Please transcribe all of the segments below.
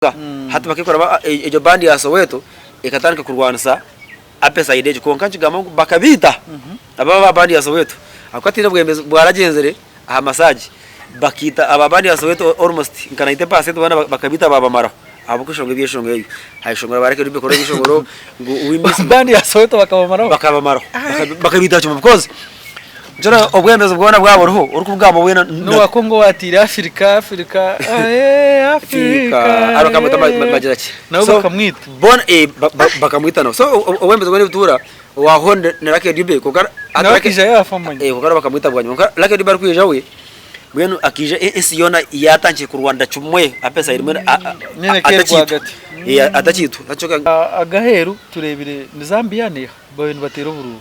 Hati bakekora egyo band ya Soweto ekatandika kurwanisa Upperside egyo kwonka nikigambwa ngu bakabiita abo aba band ya Soweto ahabw'okuba tihaine bwebembezi bwaragyenzire aha masaagi bakaita aba band ya Soweto almost nka 90% boona bakabiita babamaraho ahabw'okweshonga ebyeshongo ebyo. Aha ishongoro ba Lucky Dube bakora ebyeshongoro ngu we miss Band ya Soweto bakabamaraho? Bakabamaraho bakabiita kimwe because Nikyo obwebembezi bwona bwaba buriho orikubugamba weena. N'owa Congo owatiire Afirika, Afirika, ae Afirika. Aro bakamwita bagira ki? Nabo bakamwita. Boona bakamwita nabo. So obwebembezi bwona obutuura owa Hon na Lucky Dube kwonka Nawe akaija yaafa manya. Kwonka nabo bakamwita bwanyima. Kwonka Lucky Dube arikwija we mbwenu akaija ensi yoona yaatandikire kurwanira kimwe apesa mbwenu atakiitwa. Atakiitwa. Agaheeru tureebire ni Zambia neeha? Baabaire nibateera oburuuru.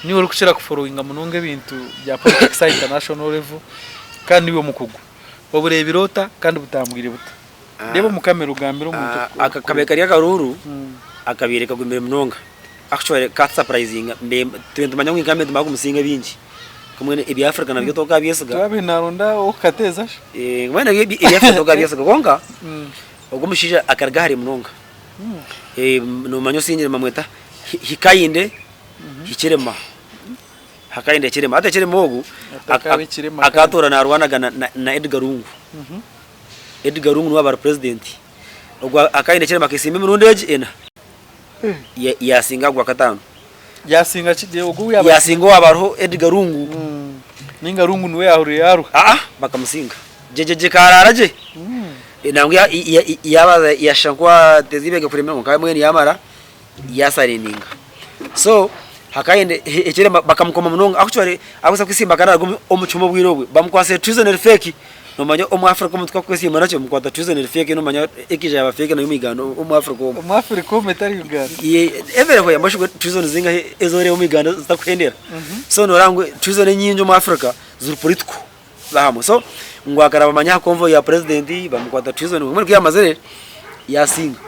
Niiwe orikukira kuforowinga munonga ebintu bya politics aha international level kandi niiwe mukugu. Obureebire ota kandi butambwire buta? Reeba omu kamera ogambire omuntu Aka orikukureeba. kabaire kari akaruuru akabaire kagumire munonga. Actually katusurprisinga tube nitumanya ngu incumbent nibaija kumusinga bingi. Mbwenu ebya Africa nabyo tokabyesiga. Twabaire naronda ow'okukateeza shi? Mbwenu ebya Africa tokabyesiga kwonka ogwo omushaija akaruga hare munonga. Nomanya osingire nibamweta Hikayinde Hichilema. Hakainde Hichilema. Hati Hichilema ogu akatoora narwanagana na Edgar Lungu. Edgar Lungu niwe aba ari president. Ogu Hakainde Hichilema akesimba emirundi egi ena yasinga aha gwakataano. Yasinga ki? Ogu ou yaaba Yasinga owaaba ariho Edgar Lungu. Ninga Lungu niwe yaahurire yaaruha? Aa bakamusinga. Gye gye gye karaara gye. Nangwa yaabanza yaashusha nk'owateeza eibega kurema kwonka mbwenu yaamara yaasarendinga. So hakahenda ekirema bakamukoma munonga actually ahabw'okuza kwesimba akaba naaruga omu kihome obwire obwe bamukwasire treason eri fake. Noomanya omu Africa omuntu ku arikwesimba nakyo bamukwata treason eri fake noomanya ekaija yaaba fake nayo omu Uganda omu Africa omu. Omu Africa omu etari Uganda. Everywhere mbwenu shi treason zingahi ezi oreeba omu Uganda zitakuhendera. So nooreeba ngu treason enyingi omu Africa ziri political. Bahamwe so ngu akaraba manya aha convoy ya president bamukwata treason mbwenu kuyamazire yasinga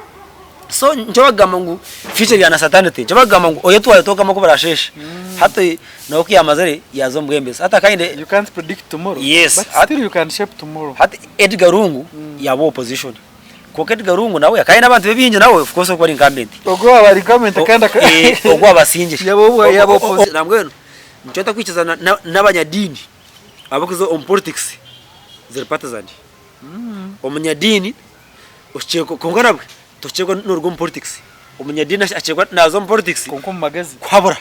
so nikyo bakugamba ngu future eri uncertainty nikyo bakugamba ngu oyetware tokama oku burashesha hati nawe kuyamazire yaza omu bwembezi hati akahinde You can't predict tomorrow Yes. but still you can shape tomorrow. Hati Edgar Lungu yaba opposition kwonka Edgar Lungu nawe akaba ayine abantu be bingi nawe of course okuba ari incumbent. Ogwo owaba ari incumbent kandi Ogwo abasingire Yaba opposition. Nambwenu nikyo ntakwikiriza nabanyadiini. Ahabw'okuza omu politics ziri partisan. Omunyadiini okikye kwonka nabwe tokikye noruga omu politics. Omunyadiini akikye naza omu politics Kwonka omu magezi. kuhabura.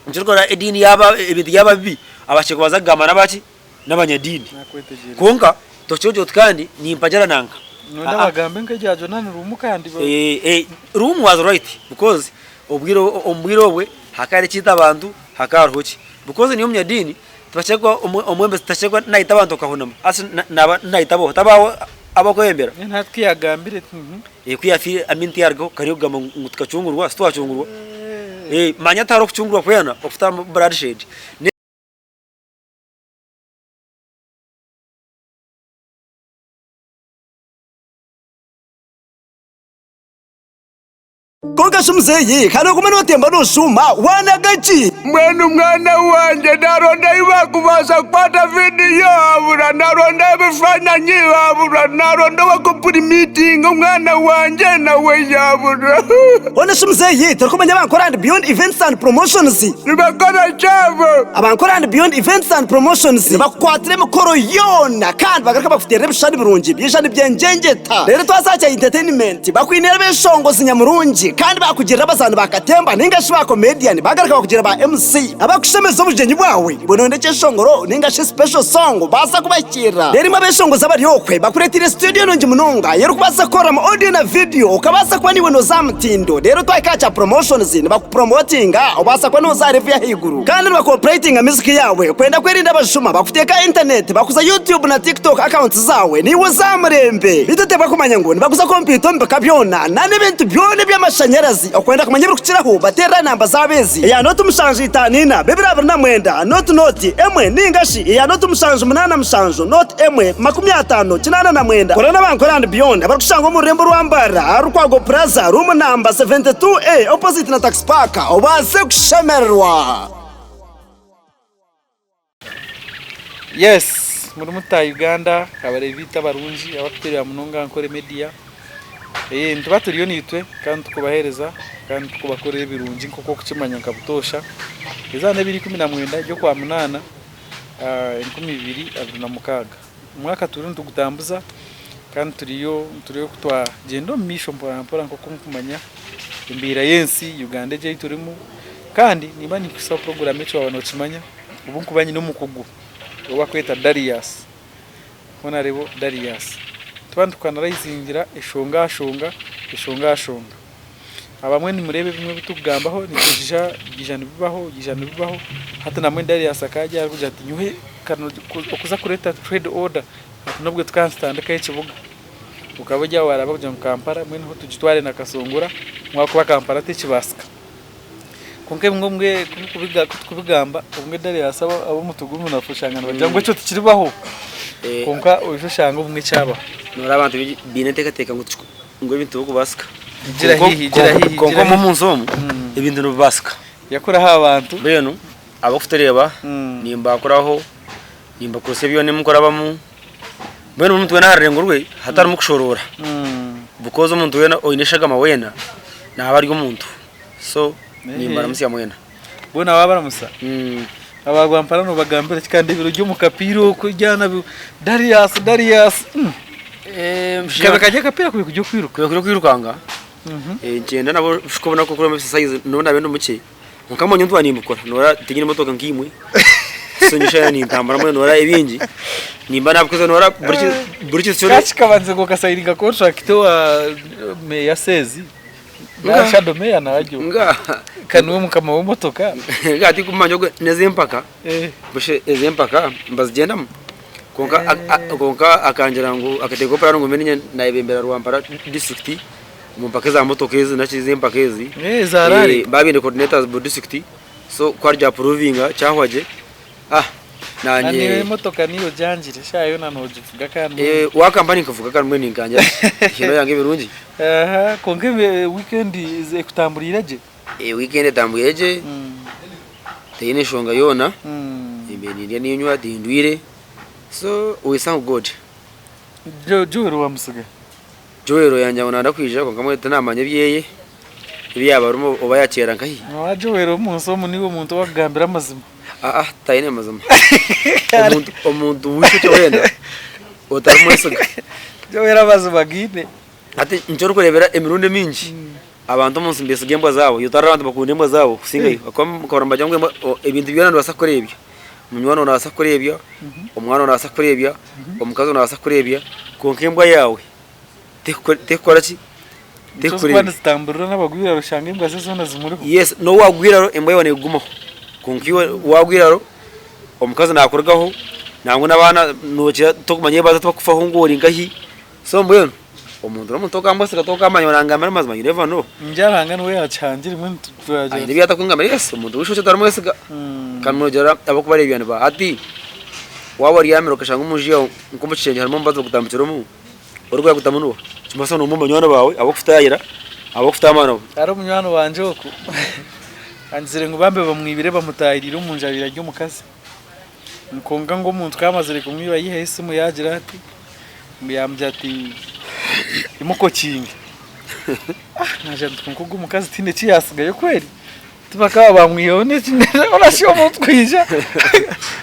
Nikyo orikureeba ediini yaaba ebintu byaba bibi abakikye kubanza kugamba nabaki? N'abanyadiini. Nakwetegyereza. Kwonka tokikye kugira oti kandi nimpagira nanka. Noyenda bagambe nk'erya Jonani Lumu kandi. Lumu was right because obwire omu bwire obwe hakaba hariho ekiita abantu hakaba hariho ki. Because nyowe omunyadiini tibakyakuba omwebembezi takyakuba nayeta abantu okahunama hati naba nayeta abo tabaho abakwebembera. Mbwenu hati ku yagambire ati. Ku yafiire Amin tiyarugaho kariyo kugamba ngu tukacungurwa titwacungurwa. Manya tihariho okucungurwa kwena okutarimu bloodshed. Kwonka shi muzeeyi, ka nooguma nootemba nooshuuma, waanaga ki? Mbwenu mwana wangye naronda ahu bakubaasa kukwata vidiyo habura, naronda ebifananyi habura, naronda owakupurimitinga omwana wangye nawe yabura. Hoona shi muzeeyi, torikumanya aba Nkorandi Beyond Events and Promotions? Nibakora ki abo? Aba Nkorandi Beyond Events and Promotions nibakukwatira emikoro yoona kandi bagaruka bakuteerera ebishushani birungi byaija nibyengyengyeta. Reero twaza aha kya entertainment. Tibakwine abeshongozi nyamurungi kandi bakugirira abazaani ba katemba ninga shi ba comedian bagaruka bakugira ba MC abakushemeza obugyenyi bwawe. Iwe noyenda ekyeshongoro ninga shi special song baasa kubahikiirira. Reero imwe abeshongozi abari okwe bakureteire studio nungi munonga ei orikubaasa kukoreramu audio na video okabaasa kuba naiwe noza aha mutindo. Reero twahika aha kya promotions nibakupromotinga obaasa kuba noza aha level y'ahaiguru kandi nibakopratinga music yaawe kwenda kwerinda abajuma bakuteeka aha internet bakuza YouTube na TikTok accounts zaawe naiwe oze aha murembe. Beitu oteebwa kumanya ngu nibaguza kompyuta omu bika byona na n'ebintu byona eby'amashanyarazi. Okwenda kumanya ebirikukiraho bateerere aha namba zaabo ezi, eya nooti 74 229 nooti nooti emwe nainga shi eya nooti 787 nooti emwe 50 89. Kora n'aba Nkora and Beyond abarikushangwa omu rurembo rwa Mbarara aha Rukwago Plaza, room namba 72A opposite na Taxi Park obaase kushemererwa. Yes. Muri muta Uganda abareebi baitu abarungi abarikutureeba munonga aha Nkore Media. Nituba turiyo naitwe kandi tukubaheereza kandi tukubakorera ebirungi nk'oku orikukimanya nka butoosha. Eizooba n'ebiro 19 ry'Okwamunaana 2026. Omwaka turiyo nitugutambuza kandi turiyo nitureeba oku twagyenda omu maisho mporampora nk'oku murikumanya embeera y'ensi Uganda egi ei turimu. Kandi nimba ninkuhisaho puroguraamu eki waaba nookimanya obu nkuba nyine omukugu ou barikweta Darius. Honourable Darius. Nituba nitukanaraizingira eshonga aha shonga, eshonga aha shonga. Abamwe nimureeba ebimwe ebi turikugambaho nibiija biija nibibaho biija nibibaho hati nambwenu Darius akaba ari arikugira ati nyowe okuza kureeta trade order hati nobwe tukaba nitutandikaho ekibuga. Okaba ori aho waraba kugira ngu Kampala mbwenu ho tugitware na Kasongora ahabw'okuba Kampala tekibaasika. Kwonka ebimwe obumwe ku turikubigamba obumwe Darius ab'omutwe gw'omunafu oshanga nibagira ngu ekyo tikiribaho kwonka oija oshanga obumwe kyabaho. Noreeba abantu baingi baine enteekateeka ngu ngu ebintu tibirikubaasika. Gira haihi, gira haihi, Kwonka gira omu haihi. omunsi omu ebintu nibibaasika. Yakuraho abantu. Mbwenu abarikutureeba nimbakuraho, nimbakozesa byona ebi mukurabamu, mbwenu buri muntu weena aha rurengo rwe hatarimu kushoroora because omuntu weena oine eshagama weena naaba ari omuntu so nimbaramutsya mwena. Boona waabaramusa? Aba Rwampara noobagambira ki kandi ebiro by'omu kapiira okwo ebyana Darius Darius Kabe kari akapiira kuri kurya okwiruka. Kuri kurya okwirukanga nikyenda nabo oshushe obunaku okureba exercise nobu naabe ndi mukye kwonka mbonye nituba nimbikora noreeba tinyine motoka nkaimwe so nyowe shana nintambura mbwenu noreeba ebingi nimba nabikozire noreeba buri kintu kyona. Ka kikabanza ngu okasayininga contract owa Meeya Sezi na Shadow Mayor nawe Nga ka niwe mukama w'emotoka. Nga tinkumanya ogwe n'ez'empaka busha ez'empaka nibazigyendamu kwonka kwonka akangira ngu akateekaho puraani ngu mbe niinye nayebembera Rwampara disiturikiti omu mpaka eza motoka ezi naki ez'empaka ezi Eza rally. Baaba baine coordinators buri disiturikiti so ku arya apuruvinga kyahwa gye ah Nanye nanye emotoka niyo ogyangire shaaha yoona nogivuga kandi wa kampani nkavuga kandi mbwenu ninkangye hino yange ebirungi. Aha kwonka weekend ekutamburiire gye? Weekend etambwire gye teine nshonga yoona mbaire nindya ninywa tindwire so we thank God. Joel wamusiga? Joel yangira ngu nayenda kwija kwonka mbwenu tinamanya ebyeye ebi yaaba arimu oba yakyera nkahi. Owa Joel omunsi omu niiwe omuntu owakugambira amazima. Aa tayine mazima omuntu omuntu w'eishokye weena otarimwesiga. Joel amazima againe. Hati nikyo orikureebera emirundi emingi abantu omu nsi nibeesiga embwa zaabo. Iwe otarora abantu nibakunda embwa zaabo kusinga iwe. Ahakuba bakahurira nibagira ngu embwa ebintu byona nibibaasa kukureebya. Munywani waawe naabaasa kukureebya, omwana waawe naabaasa kukureebya, omukazi waawe naabaasa kukureebya, kwonka embwa yaawe tekukora ki? Nikyo zirikuba nizitamburira n'abagwiraro oshanga embwa ze zoona zimuriho. Yes, n'obu waagwa eiraro embwa yaawe neekugumaho. Kwonka iwe waagwa eiraro omukazi naakurugaho nangwa n'abaana nookira tokumanya ei baaza tibakufaho ngu ori nkahi. So mbwenu omuntu n'omuntu tokamwesiga tokamanya ngu nangambira amazima you never know. Ningira Ruhanga niwe yakihangire mbwenu twagira Aine ebi atakungambira yes omuntu w'eishokye otarimwesiga kandi nogira abarikubareebya niba hati waaba oryamire okashanga omunju yaawe nk'omu kishengye harimu omubazi bagutambikire omu orikuya gutamu n'oha? Nikimanyisa n'omwe omu banywani baawe ab'okufutaayira ab'okufutaama nabo. Hariho munywani wangye oku angizire ngu bambe bamwibire bamutaahiriire omunju abaire ari omukazi. Kwonka ngu omuntu ku amazire kumwiba yaihayo esimu yaagira ati, ngu yaamugira ati imuka okinge. Naagira nti kwonka ogu omukazi tihaine eki yaatsigayo kweri? Tibakaba baamwihaho n'eki orashusha omuntu kwija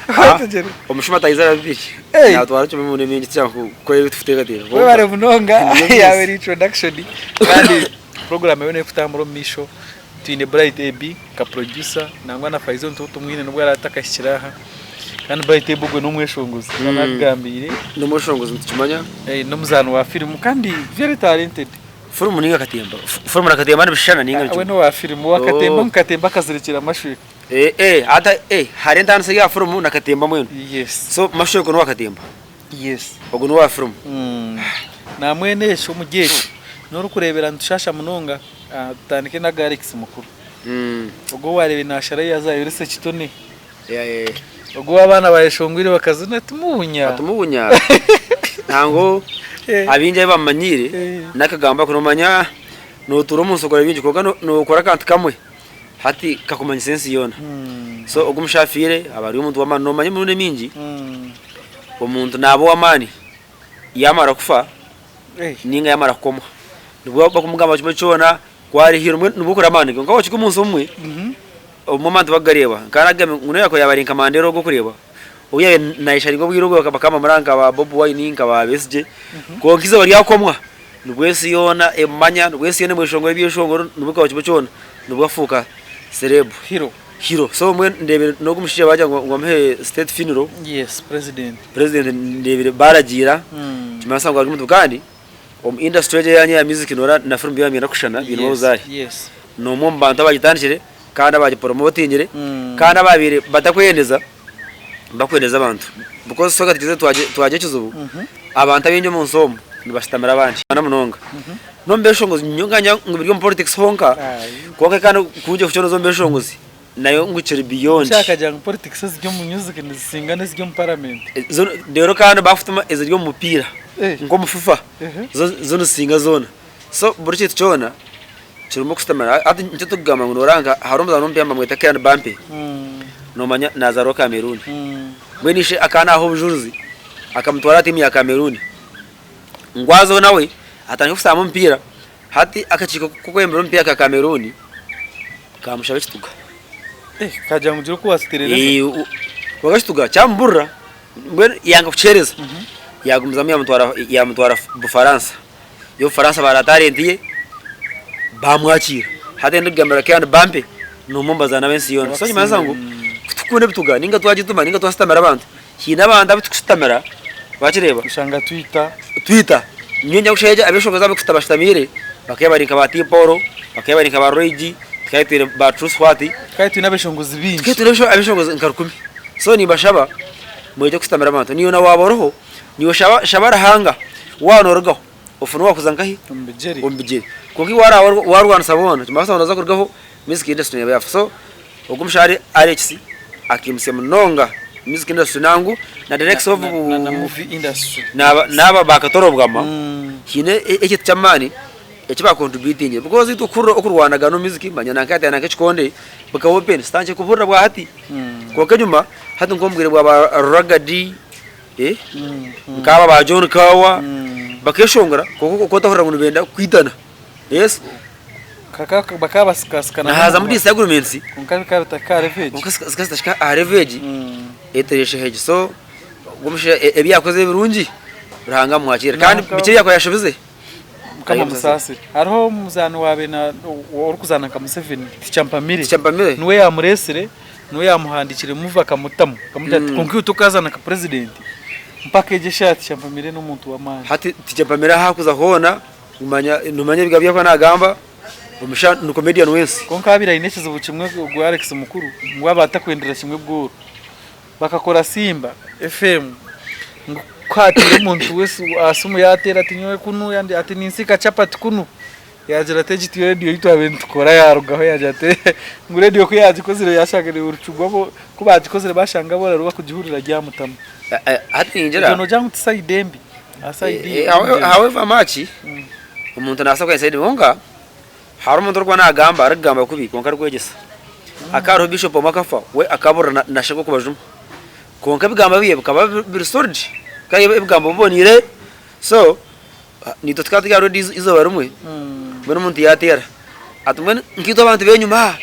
kwetegyereza. Omushuma atahize arabibiri Hey! naatwara kimwe emirundi mingi tikya kukora ebi turikuteekateeka. Webare munonga yaaba eri introduction kandi puroguraamu eriyo neekutambura omu maisho. Twine Bright AB nka producer nangwa na Faizo nituba tumwine nubwo araabe atakahikire aha kandi Bright AB ogwe n'omweshongozi nk'oku nakugambiire. N'omweshongozi nitukimanya. N'omuzaani wa firimu kandi very talented. Firimu ninga katemba? Firimu na katemba nibishushana ninga We n'owa firimu, owa katemba ngu katemba akazirekera mashweka. Hariho entaaniso ya firimu na katemba mbwenu. Yes. So mashweka n'owa katemba? Yes. Ogu n'owa firimu? Namwena ekyo omuri ekyo n'orikureebera nitushasha munonga. Tutandike n'aga Alex Mukulu. Ogwo ou waareebire naashara yaaza yaayoresa ekitone. Ogwo ou abaana baayeshongwire bakazina timubunya. Timubunya. Nangwa abaingi abu bamumanyiire n'akagambo ako noomanya nootuura omu nsi okora bingi kwonka nookora akantu kamwe hati kakumanyisa ensi yoona. So ogwo omushaija afiire aba ari omuntu w'amaani. Noomanya emirundi emingi. omuntu naaba ow'amaani yaamara kufa ninga yaamara kukomwa. Nibwo bakumugamba kimwe kyona ku ari hero mbwenu nibwo okora amaani kwonka waakihika omunsi obumwe, obumwe amaani tibakugareeba. Nka nagambire ngu nobu yaakuba ari nka Mandela ogwo orikureeba, obu yaabaire naayesharinga obwire obwo bakaba nibamuranga nka ba Bobi Wine, nka ba Besigye, kwonka eizooba ryakomwa nibwo ensi yoona emumanya, nibwo ensi yoona emweshongora ebyeshongoro, nibwo ekaba kimwe kyona, nibwo afuuka celeb. Hero. Hero. So mbwenu ndeebire n'ogu omushaija baagira ngu bamuhe state funeral. Yes, president. President ndeebire baragiira, nikimanyisa ngu ari omuntu kandi omu industry egi eyanyu eya music noreeba na film byona nibyenda kushushana biine obuzaare. Yes. N'omwe omu bantu abagitandikire kandi abagiporomotingire kandi ababaire batakweyendeza bakwendeza abantu because swaga tugyeze twagira ekizibu abantu abaingi omu nsi omu nibashutamira abandi na munonga. N'omu byeshongozi nyowe nkanye ngu biri omu politics honka kwonka kandi ku ngiye kukyonooza omu byeshongozi nayo ngu kiri beyond. Omushaija akagira ngu politics eziri omu music nizisinga n'eziri omu parliament. Reero kandi bafutuma eziri omu mupiira nk'omu FIFA zo nizisinga zoona. So buri kintu kyona kirimu okushutamira. Hati nikyo turikugamba ngu noreeba nka hariho omuzaani w'omupiira nibamweta Kylian Mbappe nomanya nazaarwa Cameroon. Mbwenu ishe akaba naaha obujurizi akamutwara aha tiimu ya Cameroon ngu azeho nawe atandike kusamba omupiira. Hati akakiiko k'okwebembera omupiira aka Cameroon Kamushaba ekituga. Eh, kagira ngu gira oku wakiterereza. Eh, kwonka ekituga kyamuburira mbwenu yanga kukihereza yagumizamu yamutwara yamutwara Bufaransa. Yo Bufaransa bareeba talent ye bamwakiira. Hati ndikugambira Kylian Mbappe n'omwe omu bazaani ab'ensi yoona. So nikimanyisa ngu kutukunda ebituga ninga twagituma ninga twasitamira abantu, haine abantu abu tukusitamira wakireeba. Oshanga twita. Twita. Nyowe nyakushusha ab'eshonga zaabo kushutama bashutamiire bakaba bari nka ba T-Paul, bakaba bari nka ba Roy G, tukaba twine ba True Swat. Tukaba twine abeshongozi baingi. Tukaba twine abeshongozi nka rukumi. So nimbashaba mwegye kusitamira abantu. Naiwe na waaba oriho, naiwe shaba shaba Ruhanga waaba norugaho ofune owakuza nkahi? Omu bigyere. Omu bigyere. Kwonka iwe waraba warwanisa boona, nikimanyisa ngu noza kurugaho music industry neeba yaafa. So Ogu omushaija Alex akaimutsya munonga music industry nangu na the likes of Na movie industry. Naaba ba Katoro Bwama haine ekintu ky'amaani eki ba contributingire because itwe okuhurira okurwanagana omu music manya nanka yatera nanka ekikonde bukaba open tutandikire kubuhurira bwa hati kwonka enyima hati nk'omu bwire bwa ba Ragga Dee nk'aba ba John Kawa bakeshongora kwonka okaba otahurira ngu nibenda kwitana. Yes. Bakaba basikasikana Nahazamu disagreements. Kwonka bikaba bitahika aha level egi. Kwonka zikaba zitahika aha level egi etereshe egi. So ogwo omushaija ebi yakoze ebirungi Ruhanga amwakire kandi biki ebi yakuba yashobize Mukama amusaasire. Hariho omuzaani owaabaire orikuzaana nka Museveni, Tichampamire. Tichampamire. Niwe yaamureetsire, niwe yaamuhandiikire movie akamutamu. Akamugira ati kwonka iwe tokazaana nka president mpaka egi eshaaha Tichampamire n'omuntu w'amaani. Hati Tichampamire ahu arikuza hoona Manya nomanya ebigambo ebi arikuba nagamba, omusha ni comedian w'ensi. Kwonka abaire aine ekizibu kimwe ogu Alex Mukulu ngu aba atakwendera kimwe goolo. Bakakora Simba FM ngu ku hateire omuntu wesi aha simu yateera ati nyowe kunu ati ninsiika chapati kunu yagira ati egi tiyo rediyo ei twabaire nitukora yarugaho yagira ati ngu rediyo ku yagikozire yashanga orucu rwabo ku bagikozire bashanga boona bakugihurira ryamutama. Hati ningira. Egyo nogira ngu ti sayidi embi. However much omuntu nabaasa kuba inside kwonka hariho omuntu orikuba nagamba arikugamba kubi kwonka arikwegyesa. Hakaba hariho bishop omwe akafa we akaburira nasheka okubajuma kwonka ebigambo bye bikaba biri solid kandi ebigambo biboniire so naitwe tukaba turi aha road eizooba rimwe mbwenu omuntu yateera ati mbwenu nkaitwe abantu b'enyima aha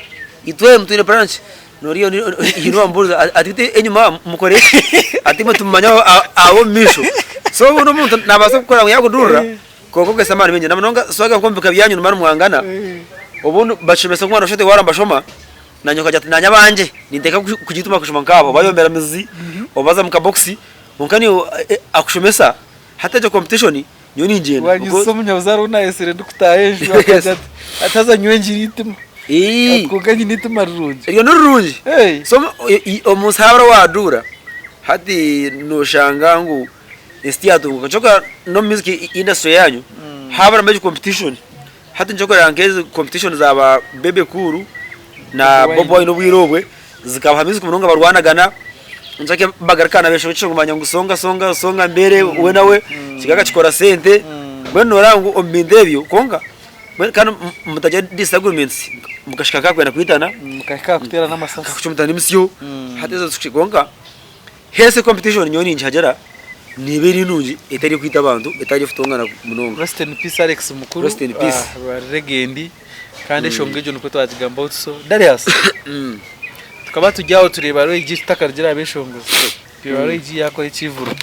itwe twine plan ki? Noriyo haine owamubuurize ati beitu enyima mukore ki? Ati imwe tumumanye ab'omu maisho. So obundi omuntu nabaasa kukora ngu yakudurira kwonka okozesa amaani maingi namunonga swaga nk'omu bika byanyu nimuba nimwangana obundi bashomesa nk'omwana oshusha oti waaba nibashoma nanye okagira oti nanye abangye ninteeka kugituma kushoma nkaabo bayombera mizi oba baza omu kabokisi kwonka naiwe akushomesa hati egyo competition nyowe ningyenda. Wanyizisa omunyabuzaare ou naayetsire ndikutaaha enju akagira ati ati haza nyowe ngira eitima. Ati kwonka nyine eitima rirungi. Eryo ni rirungi. So omu nsi haaba waaduura hati nooshanga ngu ensi tiyatunguuka. Kyonka n'omu music industry yaanyu haaba harimu egi competition, hati nikyo orikureeba nk'ezi competition za ba Bebe Cool na Bobi Wine obwire obwe zikabaha music munonga barwanagana nshake bagarukana beshongora kumanya ngu songa songa songa mbere we nawe kikaba kikora sente mbwenu noreba ngu omu bintu ebyo kwonka mbwenu kandi mutagira disagreements mukashika nkaha kwenda kwitana Mukahika aha kuteerana amasasi. kucumita n'emisyo hati ezo kwonka healthy competition nyowe ningihagira. Neeba eri nungi etari kwita abantu, etari kutongana munonga. Rest in peace Alex Mukulu. Rest in peace. Legendi kandi eshonga egyo nikwo twagigambaho tuso. Darius, tukaba turi aho tureeba Roy G tutakarugire aha beshongozi. Tureeba Roy G yakora ekivuro.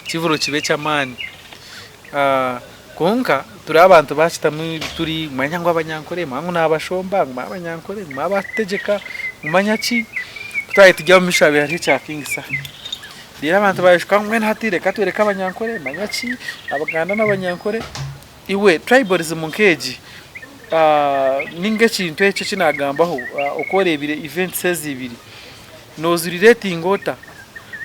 Ekivuro kiba eky'amaani. Kwonka turi abantu bakitamu turi manya ngu abanyankore manya ngu nabashomba ngu abanyankore ngu abatutegyeka ngu manya ki. Kutwabaire turi omu maisho habaire hariho ekya King Saha. Reero abantu baayeshuka ngu mbwenu hati reka tworeke Abanyankore manya ki, Abaganda n'Abanyankore. Iwe tribalism nk'egi ninga ekintu eki eki naagambaho oku oreebire events ezi ibiri, noozirireetinga ota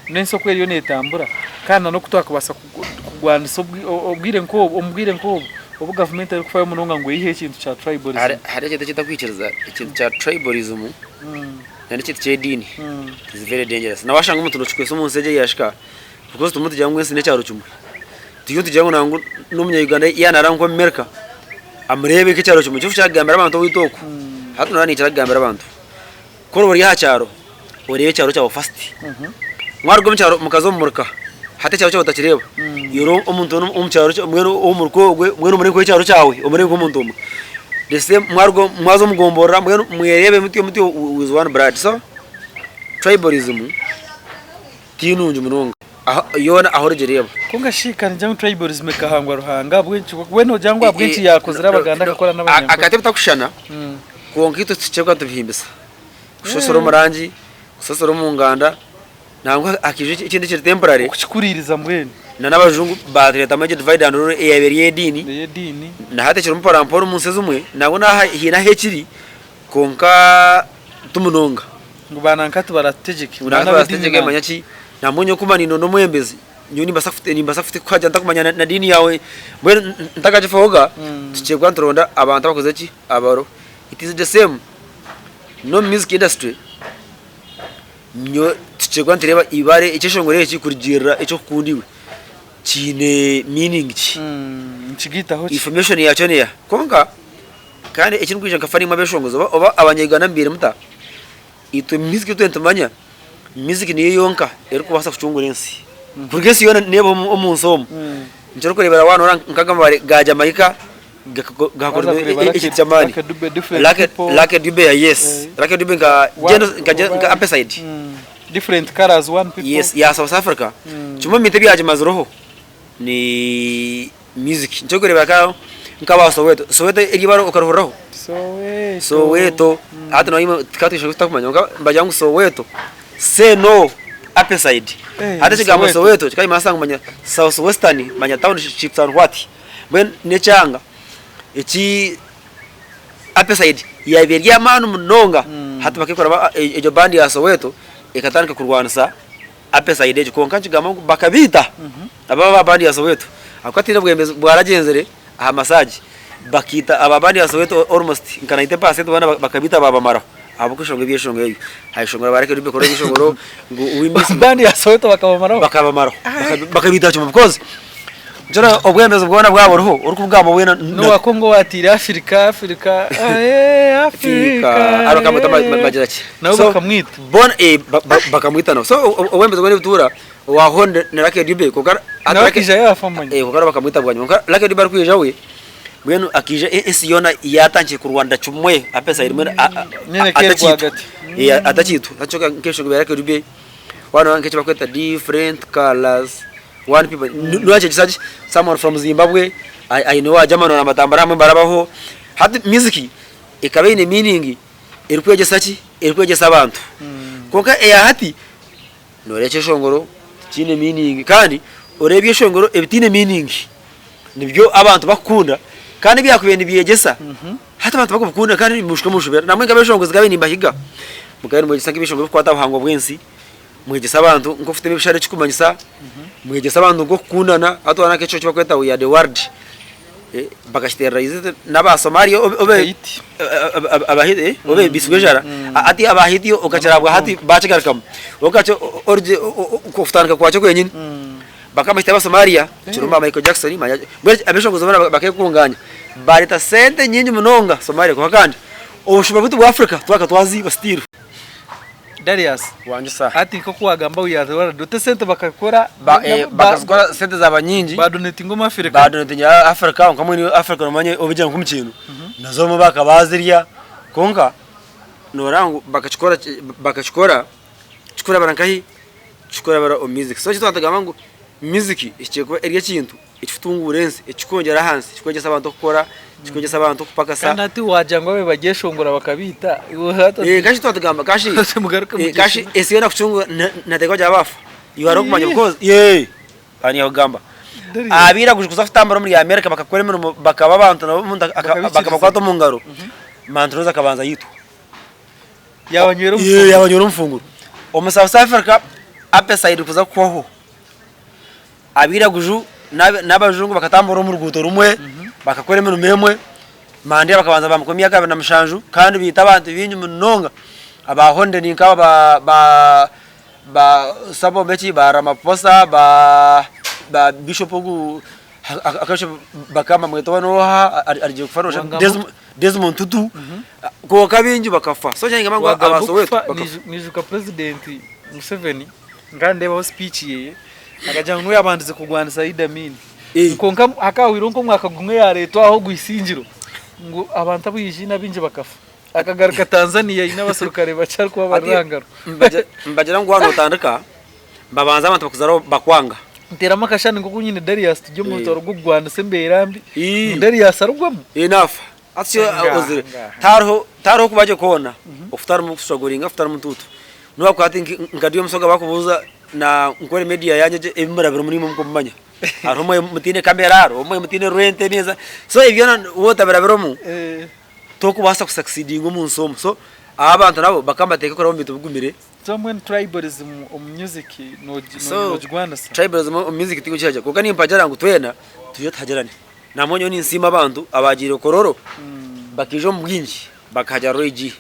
n'ensi oku eriyo neetambura kandi na n'oku twakubaasa kurwanisa obwire nk'obu omu bwire nk'obu obu gavumenti erikufayo munonga ngu eiheho ekintu kya tribalism? Hariho ekintu eki ntakwikiriza, ekintu kya tribalism. N'ekintu ky'ediini is very dangerous. Na washanga omuntu nokikwesa omunsi egyo eyashika because tumwe nitugira ngu ensi n'ekyaro kimwe. Turiyo nitugira ngu nangwa n'omunya Uganda yaaba naraaba nka omu America amureebe nk'ekyaro kimwe. Nikyo kyakugambira abantu owaitu oku. Hati noreeba ninkira kugambira abantu, ku oriba ori aha kyaro oreebe ekyaro kyawe first. Mwaruga omu kyaro mukaza omu muruka hati ekyaro kyawe otakireeba, reero omuntu ow'omu kyaro mbwenu ow'omuruka ogwe mbwenu omurebe nk'ow'ekyaro kyawe omurebe nk'omuntu omwe. The same mwaruga mwaza omu gomborora mbwenu mwereebe mutyo mutyo with one blood. So tribalism ti nungi munonga yoona ahu origireeba. Kwonka shi ka nigira ngu tribalism ekahangwa Ruhanga ahabw'enki we noogira ngu ahabw'enki yaakozire Abaganda akakora n'Abanyankore? Akati ebitakushushana kwonka itwe tukira kuba nitubihimbisa. Kushosora omu rangi, kushosora omu nganda, nangwa hakaija ekindi ekiri temporary. Okukikuriiriza mbwenu. Na n'abajungu batureetamu egyo divide and rule eyabaire eri ey'ediini. Ey'ediini. Na hati ekirimu mpora mpora omu nsi ezimwe, nangwa n'aha haine ahu ekiri kwonka ti munonga. Ngu ba nanka tibaratutegyeke. Ngu nanka tibaratutegyeke manya ki, nambwenu nyowe ku mba nindonda omwebembezi, nyowe nimbaasa nimbaasa kuhagira ntakumanya na diini yaawe, mbwenu ntakagifahoga, tukye kuba nituronda abantu abakozire ki, abaro. It is the same n'omu music industry nyowe tukirikuba nitureeba eibare ekyeshongoro eki kurugiirira eky'okukunda iwe kiine meaning ki? Nikigaitaho ki? Information yaakyo neeha? Kwonka kandi ekirikwija nka fani imwe abeshongozi oba oba abanya-Uganda mubaire muta, itwe music ei turiyo nitumanya, music niyo yonka erikubaasa kucungura ensi. Kuruga ensi yoona neebaho omu nsi omu. Nikyo orikureebera waaba noreeba nk'ago amabaare ga Jamaica Waza kureeba ekintu ky'amaani. Lucky Dube, different Lucky people. Lucky Dube yes. Lucky Dube nka nka nka Upperside. Different colours, one people. Yes, ya South Africa. Kimwe omu bintu ebyagimazireho ni music. Nikyo orikureebera nka nk'aba Soweto. Soweto eryo ibara okarihuriraho? Soweto. Soweto. Hati noimwe tukaba twishusha tutakumanya kwonka nibagira ngu Soweto, say no Upperside. Hati ekigambo Soweto. Soweto kikaba nikimanyisa ngu manya South Western manya townships and what. Mbwenu n'ekyanga eki Upperside yaabaire eri ey'amaani munonga hati bakeekora egyo bandi ya Soweto ekatandika kurwanisa Upperside egyo kwonka nikigambwa ngu bakabaita aba aba bandi ya Soweto ahabw'okuba tihaine bwebembezi bwaragyenzire aha masaagi bakaita aba bandi ya Soweto almost nka 90% boona bakabaita baabamaraho ahabw'okweshonga eby'eshonga ebyo. Aha ishongoro bareka ebikoro eby'eshongoro ngu we miss Bandi ya Soweto bakabamaraho? Bakabamaraho bakabaita kimwe because Nikyo obwebembezi bwona bwaba buriho orikubugamba weena. N'owa Congo owatiire Africa, Africa, ae Africa. Bakamwita bagira ki? Nabo bakamwita. Boona bakamwita nabo. So obwebembezi bwona obutuura owa Hon na Lucky Dube kwonka Nawe akaija yaafa manya. Kwonka nabo bakamwita bwanyima. Kwonka Lucky Dube arikwija we mbwenu akaija ensi yoona yaatandikire kurwanira kimwe Nyine k'erwagati. atakiitwa. Nk'enshonga ya Lucky Dube waaba nk'eki barikweta different colours. One people nibakyegyesa ki someone from Zimbabwe aine owa Germany nabatambura hamwe barabaho hati music ekaba eine meaning erikwegyesa ki erikwegyesa abantu kwonka eya hati noreeba ekyeshongoro tikiine meaning kandi oreeba ebyeshongoro ebitiine meaning nibyo abantu bakukunda kandi ebyakubaire nibyegyesa hati abantu bakubikunda kandi nimushuka omushubera nambwenu nk'abeshongozi nkabaire nimbahiga mukabe nimwegyesa nk'ebyeshongoro ebikukwata aha buhangwa bw'ensi. Mwegyese abantu nk'okutema ebishare ekikumanyisa, mwegyese abantu nk'okukundana hati wareeba nk'ekyo ekibakweta we are the world bakakitereraize n'aba Somalia obe obe bisibwe enjara hati aba Haiti okakira bwa hati bakigarukamu okakye orugye okutandika kwakyo kwenyini bakamukita aba Somalia kirimu ba Michael Jackson mbwenu abeshongozi boona bakekunganya bareta sente nyingi munonga Somalia kwonka kandi obushuma bwitu bwa Africa twaka twaziiba still. Darius, Wangi sa. hati nk'oku wagamba we are the world, oti esente bakakora Ba, eh, bakazikora sente zaba nyingi. Badonatinga omu Africa. Badonatinga Africa konka mbwenu Africa nomanya obugira nk'omukyeno nazo obumwe bakaba bazirya kwonka noreba ngu bakakikora bakakikora kikurabira nkahi kikurabira omu music so ekyo twatugamba ngu music ekikye kuba eri ekintu ekikutunguura ensi ekikwongyera ahansi ekikwegyesa abantu okukora ekikwegyesa abantu okupakasa. Kandi hati wagira ngu abe bagyeshongora bakabiita iwe hati Eh, kashi twatugamba kashi Mugaruke eh, kashi mugyeshongore. ensi yoona kucungura nateekwa kugira baafa iwe hariho okumanya because yee aha niyo kugamba Darius. abiraguju kuza kutambura omuri America bakakora emirimo bakaba abantu nabo omuntu Bakabikiriza. bakabakwata omu ngaro Mantroza akabanza yaitwa. Yabanywera Yee, omufunguro. yabanywera omufunguro. Omu South Africa apartheid kuza kuhwaho Abairaguju n'abajungu bakatambura omu ruguuto rumwe, bakakora emirimo emwe, Mandela bakabanza baamukuba emyaka 27 kandi baita abantu baingi munonga aba Honde ni nk'aba ba ba Thabo Mbeki, ba Ramaphosa, ba ba Bishop ogu bakaba nibamweta oba n'oha arugire kufa noshusha Desmond Tutu kwonka baingi bakafa so nikyo ningamba ngu Wagamba aba Soweto okufa bakafa. niijuka Purezidenti Museveni nkandeebaho speech yeye akagira ngu niwe yabandize kurwanisa Idi Amin Eh. kwonka hakahwire nk'omwaka gumwe yareetwa aho ogwo isingiro ngu abantu abu yaija abaingi bakafa akagaruka Tanzania aine abaserukare bakye arikuba Hati bari aha ngaro. Nibagira ngu waaba notandika babanza abantu bakuzaaraho bakwanga. Nteeramu akashani nk'oku nyine Darius turi omu Eh. rutaro rw'okurwanisa embeera mbi Ii. ngu Darius arugwemu. Enough. Hati Ngaha, ozire ngaha. tariho tariho kuba gye kwona okutarimu kustrugglinga okutarimu ntuutu. Nobu wakuba hati nka ndi omusoga bakubuuza na nkore media yangye gye ebi murabiremu naimwe mukumanya. Hariho omwe mutiine kamera hariho omwe mutiine rent emyezi so ebyo byona waaba otabirabiremu tokubaasa ku succeedinga omunsi omu. So abantu nabo bakaba nibateeka kuraba omu bintu bigumire. So mbwenu tribalism omu music So nogigwanisa? tribalism omu music tigukihagire kwonka nimpagira ngu twena twije tuhagirane. Nambwenu nyowe ninsiima abantu abaagiire Kololo bakaija omu bwingi bakahagira Roy G.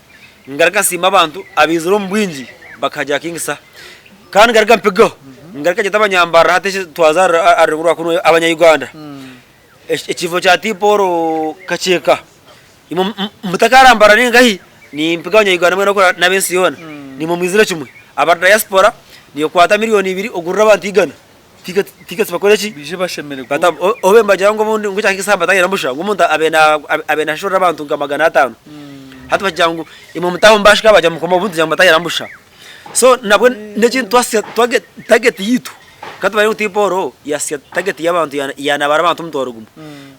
Ngaruka nsiima abantu abaizire omu bwingi bakahagira King Saha. Kandi ngaruka mpigaho, ngaruka nyete abanyambarara hati eki twazaarira aha rurengo rwa kunu abanya Uganda. Ekiibo kya T-Paul Kakyeka, imwe mutakarambarara ningahi, nimpiga abanya Uganda mwena okora n'abensi yoona, nimwe mwizire kimwe. Aba diaspora niikwata miriyoni ibiri ogurire abantu igana. Tickets bakore ki? Baije bashemererwe. Bata obe nibagira ngu obundi ngu ekya King Saha batahira busha ngu omuntu abe abe nashorera abantu nka 500. Hati bagira ngu imwe mutaho mubashika bagira mukoma obundi tugira ngu batahira busha. So nabwe n'ekindi twasya target yitu ka tubare ngu T-Paul yasya target y'abantu yanabara abantu omutwaro gumwe.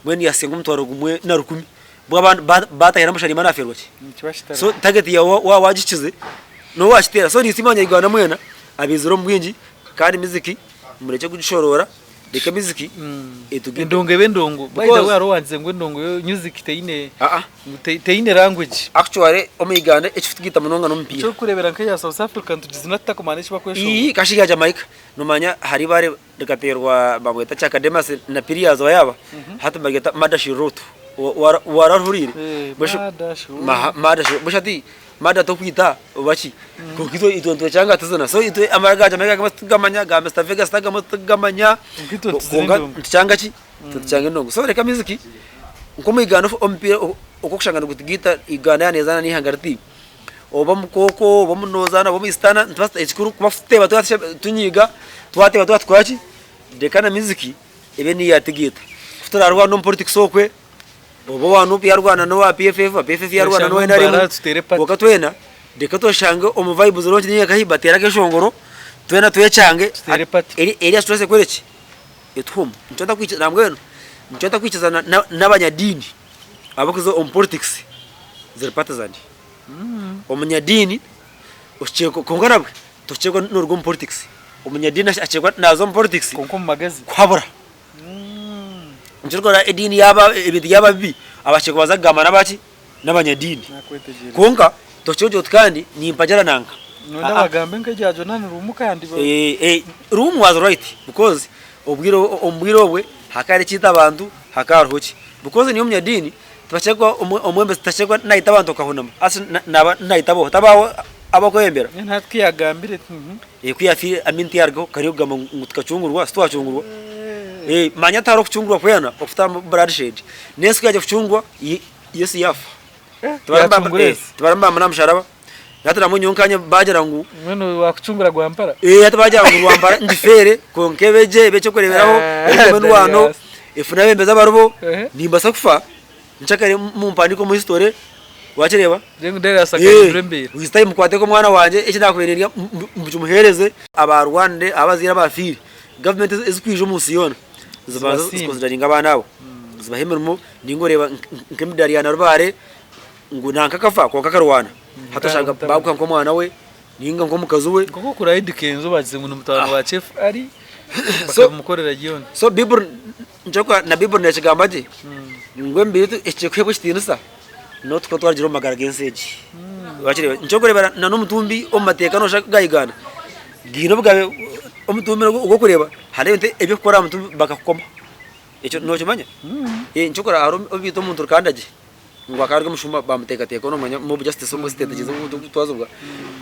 Mbwenu yasya nk'omutwaro gumwe na rukumi. Bwo abandi batahira busha niimwe nafeerwa ki? Nikiba kitari. So target yaawe waaba wagihikize nooba wakiteera. So ninsiima abanyarwanda mwena abaizire omu bwingi. Kandi miziki murekye kugishoroora, reka emiziki etugite. Endongo ebe endongo. By the Because- way hariho owangize ngu endongo yo music teine Aa, ngu teine language. actually omu Uganda ekikutugaita munonga n'omupiira. Ekyorikureebera nk'eya South Africa nitugizina tutakumanya eki bakweshongora. Ii, kashi ya Jamaica nomanya hari ibare rikateerwa bamweta Chaka Demas na Pirias wayaaba, hati nibaryeta Murder She Wrote. Wararihuriire? Eh, Mbwenu shi- Murder She Wrote. Maha- Murder She Wrote. Mbwenu shi hati Murder tokwita oba ki? Kwonka itwe itwe nitwekyanga tuzina. So itwe amara ga Jamaica agamwe titugamanya, aga Mister Vegas agamwe titugamanya. Kwonka itwe nituzina Kwonka endongo. nitukyanga ki? Nitukyanga endongo. So reka music nk'omu Uganda omupiira okw'okushanga nigutugaita Uganda yaaba neezaana n'eihanga riti, oba omukooko, oba omunozaana, oba omuisitana, nitubaasa ekikuru kuba tuteeba tunyiiga, twateeba twaba tukora ki? Reka na music ebe niyo yaatugaita. Ku turaarwane omu politics okwe, Oba owa Nup yarwana n'owa PFF, owa PFF yarwana n'owa Tweshange omu NRM, baara tuteere party. kwonka twena reka tweshange omu vibes ronki ninga nkahi bateere akeshongoro twena twekyange Tuteere party. eri eri stress ekore ki? Etuhwemu. Nikyo ntakwikiriza nambwenu nikyo ntakwikiriza n'abanyadiini abarikuza omu politics ziri partisan. Omunyadiini okikye kwonka nabwe tokikye noruga omu politics. Omunyadiini akikye naza omu politics Kwonka omu magezi. kuhabura. Nikyo orikureeba ediini yaaba ebintu byaba bibi abakye kubanza kugamba nabaki? N'abanyadiini. Nakwetegyereza. Kwonka tokira ogira oti kandi nimpagira nanka. Noyenda bagambe nk'erya Jonani Lumu kandi ba- Eh, eh, Lumu was right because obwire omu bwire obwe hakaba hariho ekiita abantu hakaba hariho ki because niiwe omunyadiini tibakira kuba omwebembezi takira kuba naita abantu okahunama hati naaba naita boha tabaho abakwebembera. Mbwenu hati ku yagambire ati. Ku yafiire Amin tiyarugaho kariyo kugamba ngu tukacungurwa titwacungurwa. Manya tihariho okucungurwa kwona okutarimu bloodshed. N'ensi ku yaagira kucungurwa Yesu yaafa. Yacungura ensi. Tibarambamba n'aha musharaba. Hati nabwo nyowe nkanye bagira ngu Mbwenu wakucungura Rwampara? Eh, hati bagira ngu Rwampara ngifeere kwonka ebe gye ebe eky'okureeberaho Ah, ebe endwano Darius. efune abebembezi abaribo Ehe. nimbasa kufa nkyakare mumpandiike omu history wakireeba Then Darius Eh, akahindura embeera. with time mukwateko omwana wangye eki nakubaire nindya mukimuheereze abarwanire abazaire abafiire gavumenti ezikwija omu nsi yoona zibanze Zibasiime. zikonsidaringe abaana abo zibahe emirimo ninga oreeba nk'emidaari ya Narubaare ngu nanka akafa kwonka akarwana hati oshanga bakuha nk'omwana we ninga nk'omukazi we. Nk'oku okura Eddy Kenzo bagize ngu ni mutabani wa Chef Ali So- bakabimukorera byona. So Bible nikyo na Bible nekigamba gye ngu emibiri yaitu ehikire kuheebwa ekitiinisa n'otukuba twarugire omu magara g'ensi egi. Wakireeba? Nikyo orikureeba na n'omutumbi omu mateeka nooshusha ga Uganda gaine obugabe omutumbi ogw'okureeba hariho ebintu eby'okukora aha mutumbi bakakukoma. Ekyo nookimanya? Nikyo orikureeba hariho obu baita omuntu rukandagye. Ngu akaba ari omushuma bamuteekateeka nomanya mob justice omu state ekiza kutwazibwa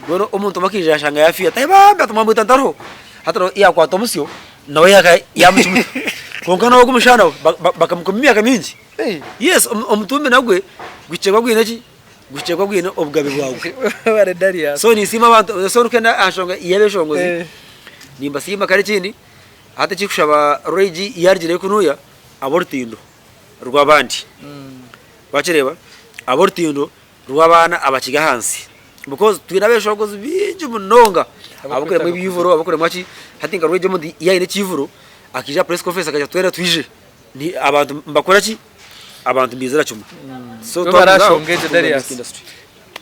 mbwenu omuntu omwe akaija yashanga yafiire ati bambi ati mwamwita ntariho hati nawe yakwata omusyo nawe yamucumita kwonka nawe ogwo omushaija nawe bakamukoma emyaka mingi yes omutumbi nagwe guhikire gwine ki guhikire gwine obugabe bwagwe so ninsiima abantu so orikwenda aha nshonga y'abeshongozi nimbasiima kandi ekindi hati ekikushaba Roy yarugireyo kunuya ab'orutindo. rw'abandi. Wakireeba? Ab'orutindo rw'abaana abakiri ahansi. Because twine abeshongozi baingi munonga abakuremwa ebyivuro, abakuremwa ki, hati nka Rwegyema omuntu yaaba aine ekiivuro akaija aha press conference akagira ati twena twije, abantu nibakora ki? Abantu nibaizira kimwe. So Bo twagumizaho barashonga egyo tukatunga Darius. music industry.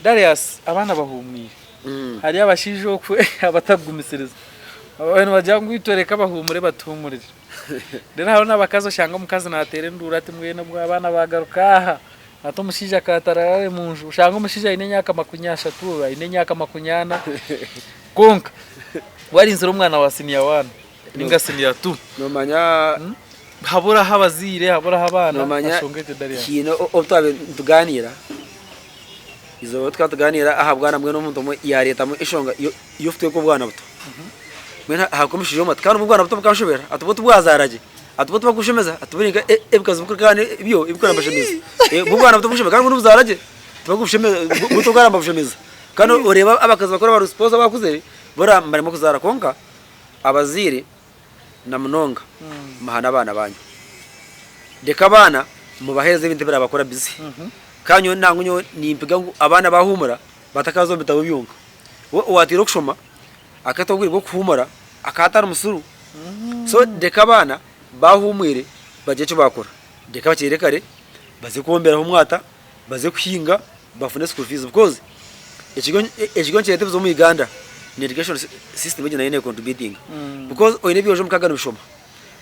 Darius abaana bahumwire. Hariyo abashaija okwe abatakugumisiriza. Nibagira ngu itwe reka bahuumure batuhuumurire. Reero hariho n'abakazi oshanga omukazi naateera enduuru ati mbwenu obwo abaana baagaruka aha, ati omushaija akaatararare omu nju. Oshanga omushaija aine emyaka makumi ashatu, aine emyaka makumi ana, kwonka we arinzire omwana wa siniya wani ninga siniya tu. Noomanya. Haburaho abazaire, haburaho abaana, Noomanya enshonga egyo Darius. haine obu twabaire nitugaaniira, eizooba obu tukaba nitugaaniira aha bwana mbwenu omuntu omwe yaareetamu enshonga y'okutweka obwana buto. Mbwenu haakuba omushaija omwe ati kandi obwo obwana buto bukanshobera, ati bwo tibwazaara gye, ati bwo tibakubushemeza, ati buri nka ebikazi bikuri byo ebikura nibashemeza, bwo obwana buto bukushemeza kandi bwo nibuzaara gye, tibakubushemeza bwo tibakura nibabushemeza. Kandi oreeba abakazi bakuru aba response abakuzire bo baremwa kuzaara kwonka abazaire na munonga muhane abaana banyu. Reka abaana mubaheereze ebintu ebirabakora busy. Kandi nyowe nangwa nyowe nimpiga ngu abaana bahuumura batakaza omu bitabo byonka. We owatiire okushoma akata obwire bw'okuhuumura akaba atari musiru. So reka abaana bahuumwire bagire eki baakora. Reka bakyere kare baze kwomberaho omwata, baze kuhinga bafune school fees because ekiriyo ekiriyo nikireeta ebizibu omu Uganda ni education system egyo nayo necontributinga because oine ebyojo mukaga nibishoma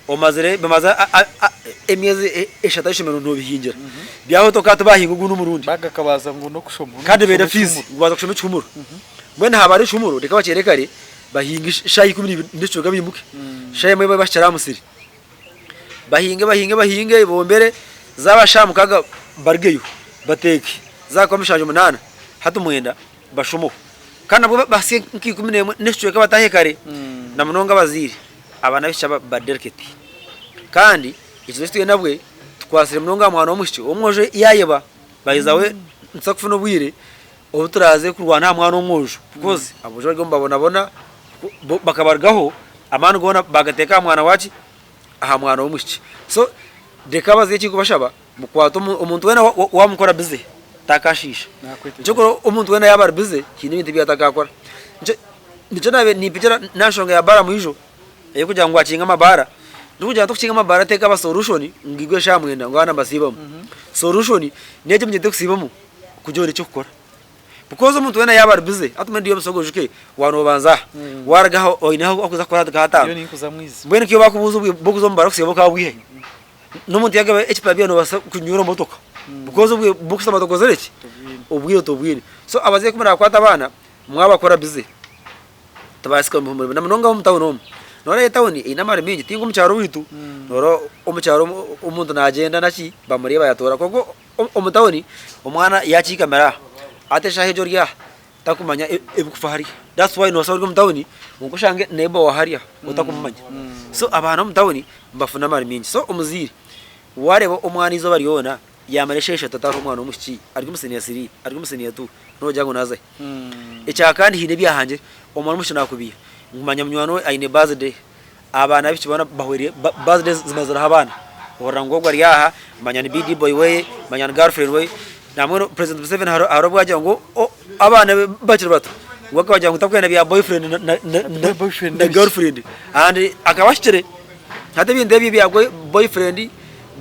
omazire bamaze emyezi eshatu ah'ishomero nobihingira byahwa toka tibahinga ogundi omurundi Bagakabaza ngu n'okushoma kandi benda fees ngu baza kushoma ekihumuro mbwenu haba hariho ekihumuro reka bakyere kare bahinge shaaha ikumi n'ibiri n'ekicweka bimuke shaaha emwe babe bahikire aha musiri. Bahinge bahinge bahinge bombere zaaba shaaha mukaga barugeyo bateeke zaakuba mushanju munaana hati mwenda bashomeho kandi nabwo bahitsye nka ikumi n'emwe n'ekicweka bataahe kare na munonga abazaire abaana b'abaishiki aba bari delicate kandi ekizibu eki twine nabwe tukwatsire munonga aha mwana w'omwishiki ow'omwojo yaayeba baheza we nituza kufuna obwire obu turaaze kurwana aha mwana w'omwojo because aboojo bari nibabonabona bo bakabarugaho amaani goona bagateeka aha mwana waki? Aha mwana w'omwishiki. So reka abazaire eki ndikubashaba mukwate omuntu weena wamukora bize takashiisha. Kyokora omuntu weena yaaba ari bize haine ebintu ebi atakakora. Nikyo naabaire nimpigira n'aha nshonga ya baara mwijo ey'okugira ngu wakinga amabaara, ndikugira ngu tokukinga amabaara tekaba solution ngu igwe eshaaha mwenda ngu abaana nibasiibamu. Solution n'egyo omugyete kusiibamu kugira orekye kukora. Because omuntu weena yaaba ari busy, hati mbwenu ndi omusoga oijuke waaba noobanza aha, waaruga aha oine ahu orikuza kukora hati nka hataano. Mbwenu nk'iyo baakubuuza obwire bw'okuza omu bara kusiiba okaba bwiiha hi? N'omuntu yaagaba ekipaara beitu noobaasa kunywera omu motoka because obwire bw'okushutama tokozire ki? Obwire tobwine. So abazaire ku muraakwata abaana mwabakora busy, tibaasika omu na munonga omu tawuni omu. Noreeba etawuni eine amaani maingi ti nk'omu kyaro owaitu, noreeba omu kyaro omuntu naagyenda naki bamureeba yatoora kwonka Omu tawuni omwana yakiikamira aha hati eshaaha egyo ori aha takumanya ebikufa hariya that's why noshanga ori omu tawuni kwonka oshange neighbour wa hariya otakumumanya so abaana omu tawuni nibafuna amaani maingi so omuzaire wareeba omwana eizooba ryona. Yaamara eshaaha ishatu atariho omwana w'omwishiki ari omu siniya siri, ari omu siniya tu, noogira ngu naaza hi? Ekya kandi haine ebyahangire, omwana w'omwishiki naakubiiha ngu manya munywani we aine birthday, abaana b'abaishiki boona bahwereire, birthday zimazireho abaana, ohurira ngu ogu ari aha, manya ni BD boy we, manya ni girlfriend we, nambwenu President Museveni hariho obu yaagira ngu abaana be bakiri bato ngu akabagira ngu takwenda bya boyfriend na girlfriend and akaba ahikire, hati ebintu ebi ebya boyfriend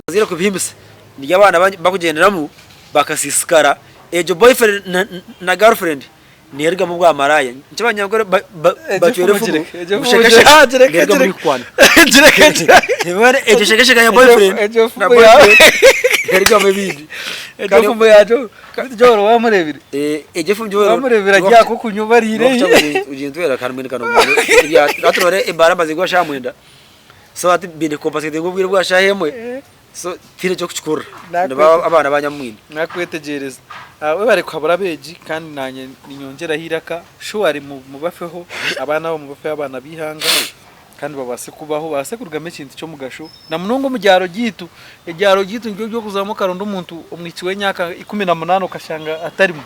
bazaire kubihimbisa. Niryo abaana bakugyenderamu bakasiisikara, egyo boyfriend na girlfriend neerugamu obwamaraaya. Nikyo abanyankore bacwera enfumu ngu shekasheka neerugamu erikukwana. Egyo shekasheka ya boyfriend na boyfriend neerugamu ebindi. Egyo enfumu yaagyo Joel wamureebire? Egyo enfumu Joel Wamureebire ari aha k'okunywa bariire? Ogintwera kandi mbwenu ka ebaara emaze kugwa shaaha mwenda so hati baine kukompansetinga obwire bwa shaaha emwe. So tihaine eky'okukikorera. Nakwe- Nibo abaana ba nyamwingi. Nakwetegyereza. Ah, webare kuhabura abeegi kandi nanye ninyongyeraho eiraka surely mubafeho abaana abo mubafeho abaana b'eihanga kandi babaase kubaho babaase kurugamu ekintu ky'omugasho na munonga omu byaro byaitu. Ebyaro byaitu nibyo by'okuzamu okaronda omuntu omwishiki w'emyaka 18 okashanga atarimu.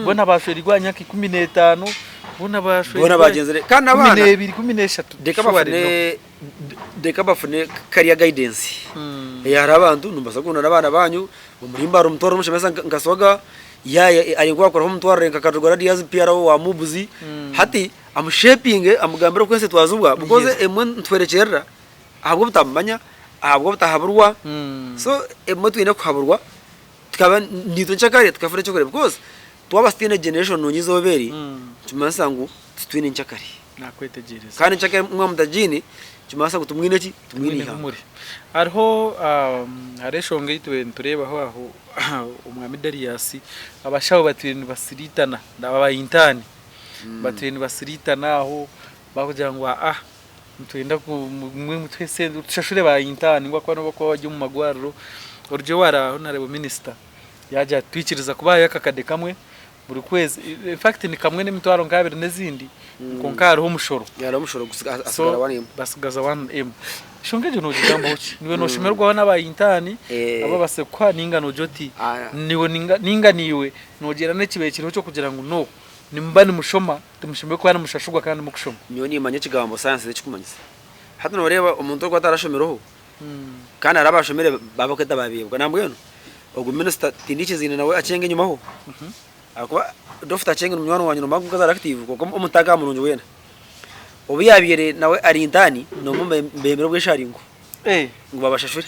Boona bashwerirwe aha myaka 15, boona Boona bashwerirwe bagyenzire. Kandi ikumi n'abaana n'ebiri, 13. reka Surely no. bafune Reka bafune career guidance. Hariho abantu nimubaasa kukundana n'abaana banyu, omurimba hari omutwaro omushomesa nka Swaga, yaaya ari nk'owaakoraho omutwarire nka Kadogora Diaz PRO wa MUBS, hati amushepinge amugambire oku ensi etwazibwa because emwe nituhwerekyerera ahabw'obutamumanya, ahabw'obutahaburwa, so ebimwe twine kuhaburwa tukaba naitwe nkyakare tukafuna eky'okureeba because twaba tutaine generation nungi eizooba eri, nikimanyisa ngu titwine nkyakare. Nakwetegyereza. Kandi nkyakare mwaba mutagiine, nikimanyisa ngu timwine ki? Timwine Timwine ihanga. humure. Hariho hariho eshonga ei tubaire nitureebaho aho Omwami Darius, abashaho batwire nibasiriitana, aba intaani batwire nibasiriitana aho bakugira ngu aa nitwenda ku imwe mutuhe esente tushashure ba intaani ngu ahakuba nibo barikuba bari omu marwariro. Orugye waraho nareeba minisita yaagira ati twikiriza kubahayo akakade kamwe Buri kwezi, in fact ni kamwe n'emitwaro nk'abiri n'ezindi kwonka hariho omushoro. Hariho omushoro So hasigara one M. basigaza one M. Enshonga egyo nogigambaho ki? Niiwe noshemererwaho n'aba intern Eh. ababaasize kukuha ninga nogira oti Ah. niiwe ninga ninga niiwe nogyenda n'ekibaire kiriho ky'okugira ngu no nimuba nimushoma timushemereire kuba nimushashurwa kandi mukushoma. Nyowe nimanya ekigambo science ekikumanyisa. Hati noreeba omuntu orikuba atarashomireho Kandi hariho abashomire babakweta babiibwa. Nambwenu ogu minisita tihaine ekiziine nawe Aceng enyimaho ahakuba Dokita Aceng ni munywani wangye nomanya omukazi ari active kwonka omuntu akaba murungi weena. Obu yabaire nawe ari intern nomwe bemire obwesharingo ngu babashashure.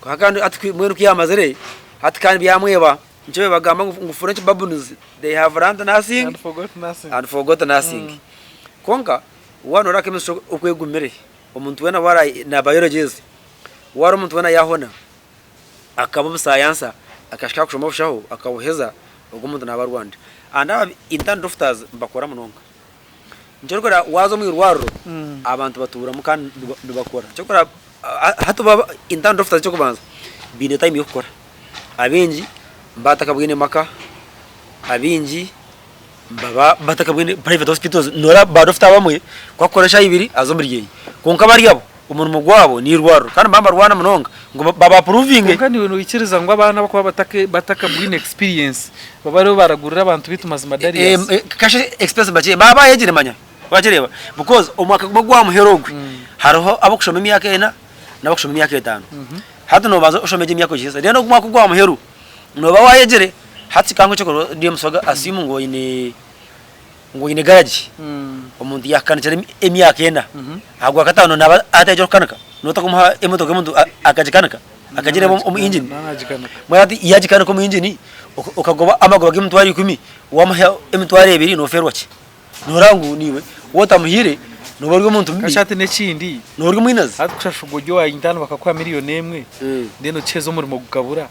Kwonka kandi hati mbwenu ku yamazire hati kandi byamweba. Nikyo bagamba ngu French baboons they have learnt nothing and forgot nothing. Kwonka waaba noreeba chemistry oku egumire. Omuntu weena waaba na biology waaba omuntu weena yaahona akaba omusayansa akahika aha kushoma obushaho akabuheza, ogwo omuntu naaba arwanda. And aba intern doctors nibakora munonga. Nikyo orikureeba waaza omu irwariro abantu batuuramu kandi nibakora. Nikyo orikureeba hati bo intern doctors eky'okubanza baine time y'okukora. Abaingi nibatakabwine maka, abaingi Nibaba batakabwine private hospitals noreeba ba doctor abamwe ku akukora eshaaha ibiri aza omuri eyi kwonka bari abo omurimo gwabo n'eirwariro kandi nibaba nibarwana munonga ngu baba approvinge. Kwonka niiwe noikiriza ngu abaana abakuba batakabwine experience babe aribo baragurira abantu beitu mazima Darius? Cash expense baba bayegire manya wakireeba because omwaka gumwe gwa muheru ogwe hariho abokushoma emyaka ena n'abokushoma emyaka etano hati nobanza oshome egyo emyaka ogiheze then omwaka ogwa muheru Nooba waayegire hati ka nk'ekyokureeberaho ndi omusoga assume ngu oine ngu oine garagi omuntu yaakukanikira emyaka ena aha gwakataano naaba atayegire kukanika nootaha kumuha emotoka y'omuntu akagikanika akagireeba omu engine mbwenu hati yaagikanika omu engine okagoba amagoba g'emitwaro ikumi waamuha emitwaro ebiri noofeerwa ki? Noreeba ngu niiwe waaba otamuhaire nooba ori omuntu mubi Kandi hati n'ekindi nooba ori omwinazi. Hati kushashurwa ori owa intern bakakuha miriyoni emwe then okiheza omurimo gukabura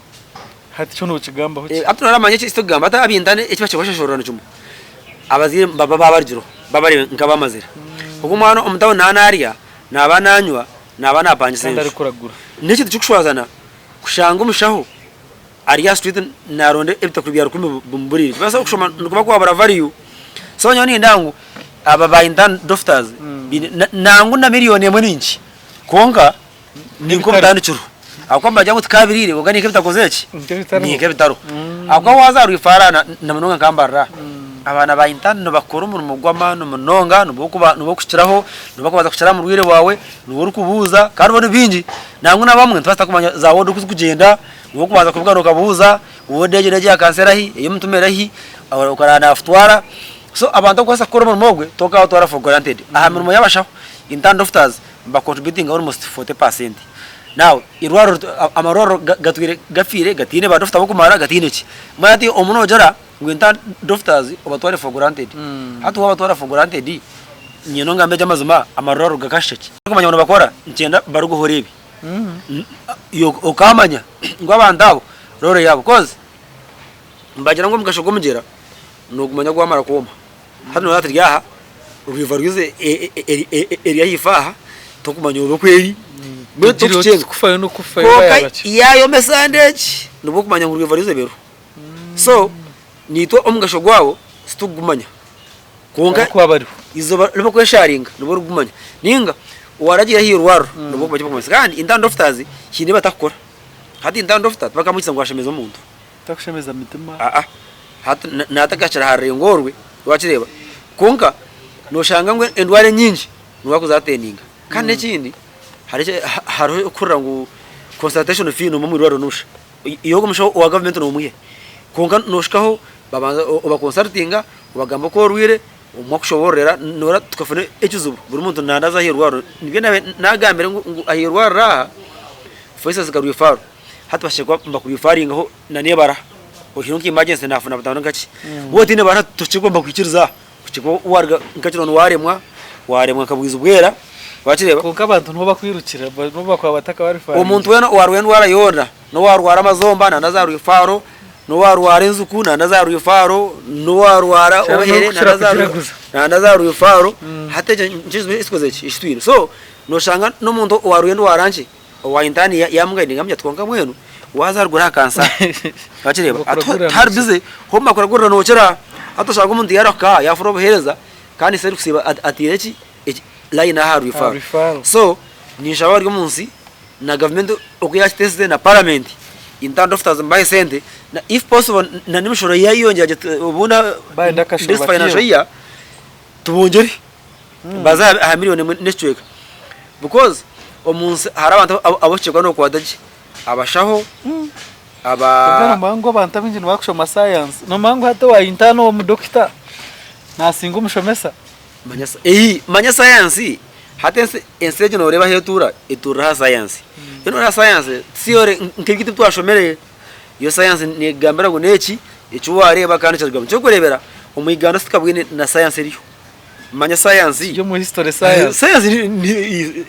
hati kyo nokigambaho ki? Hati noramanya eki turikugamba hati aba intern eki bakibashashurira ni kimwe abazaire nibaba babarugireho babari nk'abamazire ahabw'okuba omwana omu tawuni naaba narya naaba nanywa naaba napangisa Kandi enju arikuraguura. N'ekintu kikushwazana kushanga omushaho Ari aha street naronda ebitakuri bya rukumi bimuburiire. Nikibaasa kushoma nikuba kwabura value. So nyowe niinyenda ngu aba ba intern doctors biine nangu na million emwe ni nkye kwonka ni nk'obutandikiro. Ahabw'okuba nibagira ngu tikabiriire kwonka ninka ebitakozire ki? Ninka ebitariho. Ninka ebitariho. Ahabw'okuba waaza aha rwifaara na na munonga nka Mbarara, abaana ba intern nibakora omurimo gw'amaani munonga, nibo orikuba nibo orikukiraho, nibo barikubanza kukira aha murwaire waawe, niwe orikubuuza kandi bo ni baingi. Nangwa na bamwe nitubaasa kumanya za ward oku zirikugyenda, niwe orikubanza kubugana okabuuza, ward egi n'egi eya kansa erahi, ey'omutima erahi, okaraara naakutwara. So abantu abakubaasa kukora omurimo ogwe tokabatwara for granted. Aha mirimo y'abashaho, intern doctors niba contributinga almost 40%. Now irwariro amarwariro gatwire gafiire gataine ba doctor b'okumara gataine ki. Mbwenu hati omu noogira ngu intern doctors obatware for granted. Hati waabatwara for granted, nyine ngambe gye amazima amarwariro gakashusha ki? Orikumanya ngu nibakora nikyenda barugeho oreebe. Okamanya ngu abantu abo role yaabo coz nibagira ngu omugasho gw'omugyera nogumanya gwamara kwoma. Hati noreeba turi aha orwiva rwize eri ahaifo aha tokumanya oba oku eri mbwenu tokukyenga Kufayo n'okufayo kwonka yaba ki? yayoma esande egi nibwo okumanya ngu orwiva rwize beru. So nitwe omugasho gwabo titukugumanya kwonka Ahabw'okuba bariho. Eizooba ribakwesharinga nibwo orikugumanya ninga waragiire aha irwariro nibwo orikumanya eki barikumanyisa. Kandi intern doctors haine ebi batakukora. Hati intern doctor tibakamwikiriza ngu ashemeze omuntu. Takushemeza mitima. Aa hati natakakira aha rurengo orwe wakireeba kwonka noshanga ngu endwara enyingi niwe arikuzatendinga. Kandi n'ekindi hariho okuhurira ngu consultation fee noomwe omu irwariro noosha. Iwe ogwo omushaho owa gavumenti noomwiha. Kwonka noohikaho babanza obakonsarutinga obagamba oku orwaire omwe akushoboororera noora tukafuna ekizibu buri muntu naaba naaza aha irwariro. Nibyo naabaire naagambire ngu aha irwariro aha for instance nka Rwifaaro hati bashusha kuba nibakurifaringaho n'ebara ohikireho nka emergency naafuna butandu nka ki. Waaba otaine bara tokigomba kwikiriza kuhika waaruga nka kiro waaremwa, waaremwa nka bwizi bwera wakireeba. Kwonka abantu niho bakwirukira n'obu bakuba batakabarefarinze. Omuntu weena owaarwara endwara yoona N'owaarwara amazomba naandaza aha rwifaaro, n'owaarwara enjuku naandaza aha rwifaaro, n'owaarwara Kyaba obuhere n'okukira naandaza aha kugiraguza. naandaza aha rwifaaro. Hati ekyo nikyo kizibu ekikozire ki? Eki twine. So nooshanga n'omuntu owaarwaire endwara nkye, owa intaani yaamugaidinga amugira ati kwonka mbwenu waaza aharuguru aha kansa. Wakireeba? Bakuragurira Hati nookira. tihari bize, homu bakuragurira nookira. Hati oshanga omuntu yaarahuka yaafuna obuheereza kandi ensi erikusiiba ataire ki? Layini aha Aha rwifaaro. rwifaaro. So ninshaba abari omu nsi na gavumenti oku yakitesize na paramenti intern doctors mubahe sente na if possible na n'emishoro yayongyera gye obundi Bayenda akashoro this financial batiireho. year tubongyere baze aha million emwe n'ekicweka because omunsi hariho abantu abu okukyeekwa nokwata gye abashaho aba Kwonka nomanya ngu abantu abaingi nibakushoma science nomanya ngu hati owa intern omu dokita nasinga omushomesa. Manya eeh manya sayansi hati ensi ensi egi nooreeba ahu etuura, etuurira aha sayansi. Mbwenu aha sayansi tiyore nk'ebyo ebi twashomire, yo sayansi neekugambira ngu n'eki, eki waareeba kandi kyarugamu. Eky'okureebera omu Uganda titukabwine na sayansi eriyo. Manya sayansi. Turi omu history sayansi. Sayansi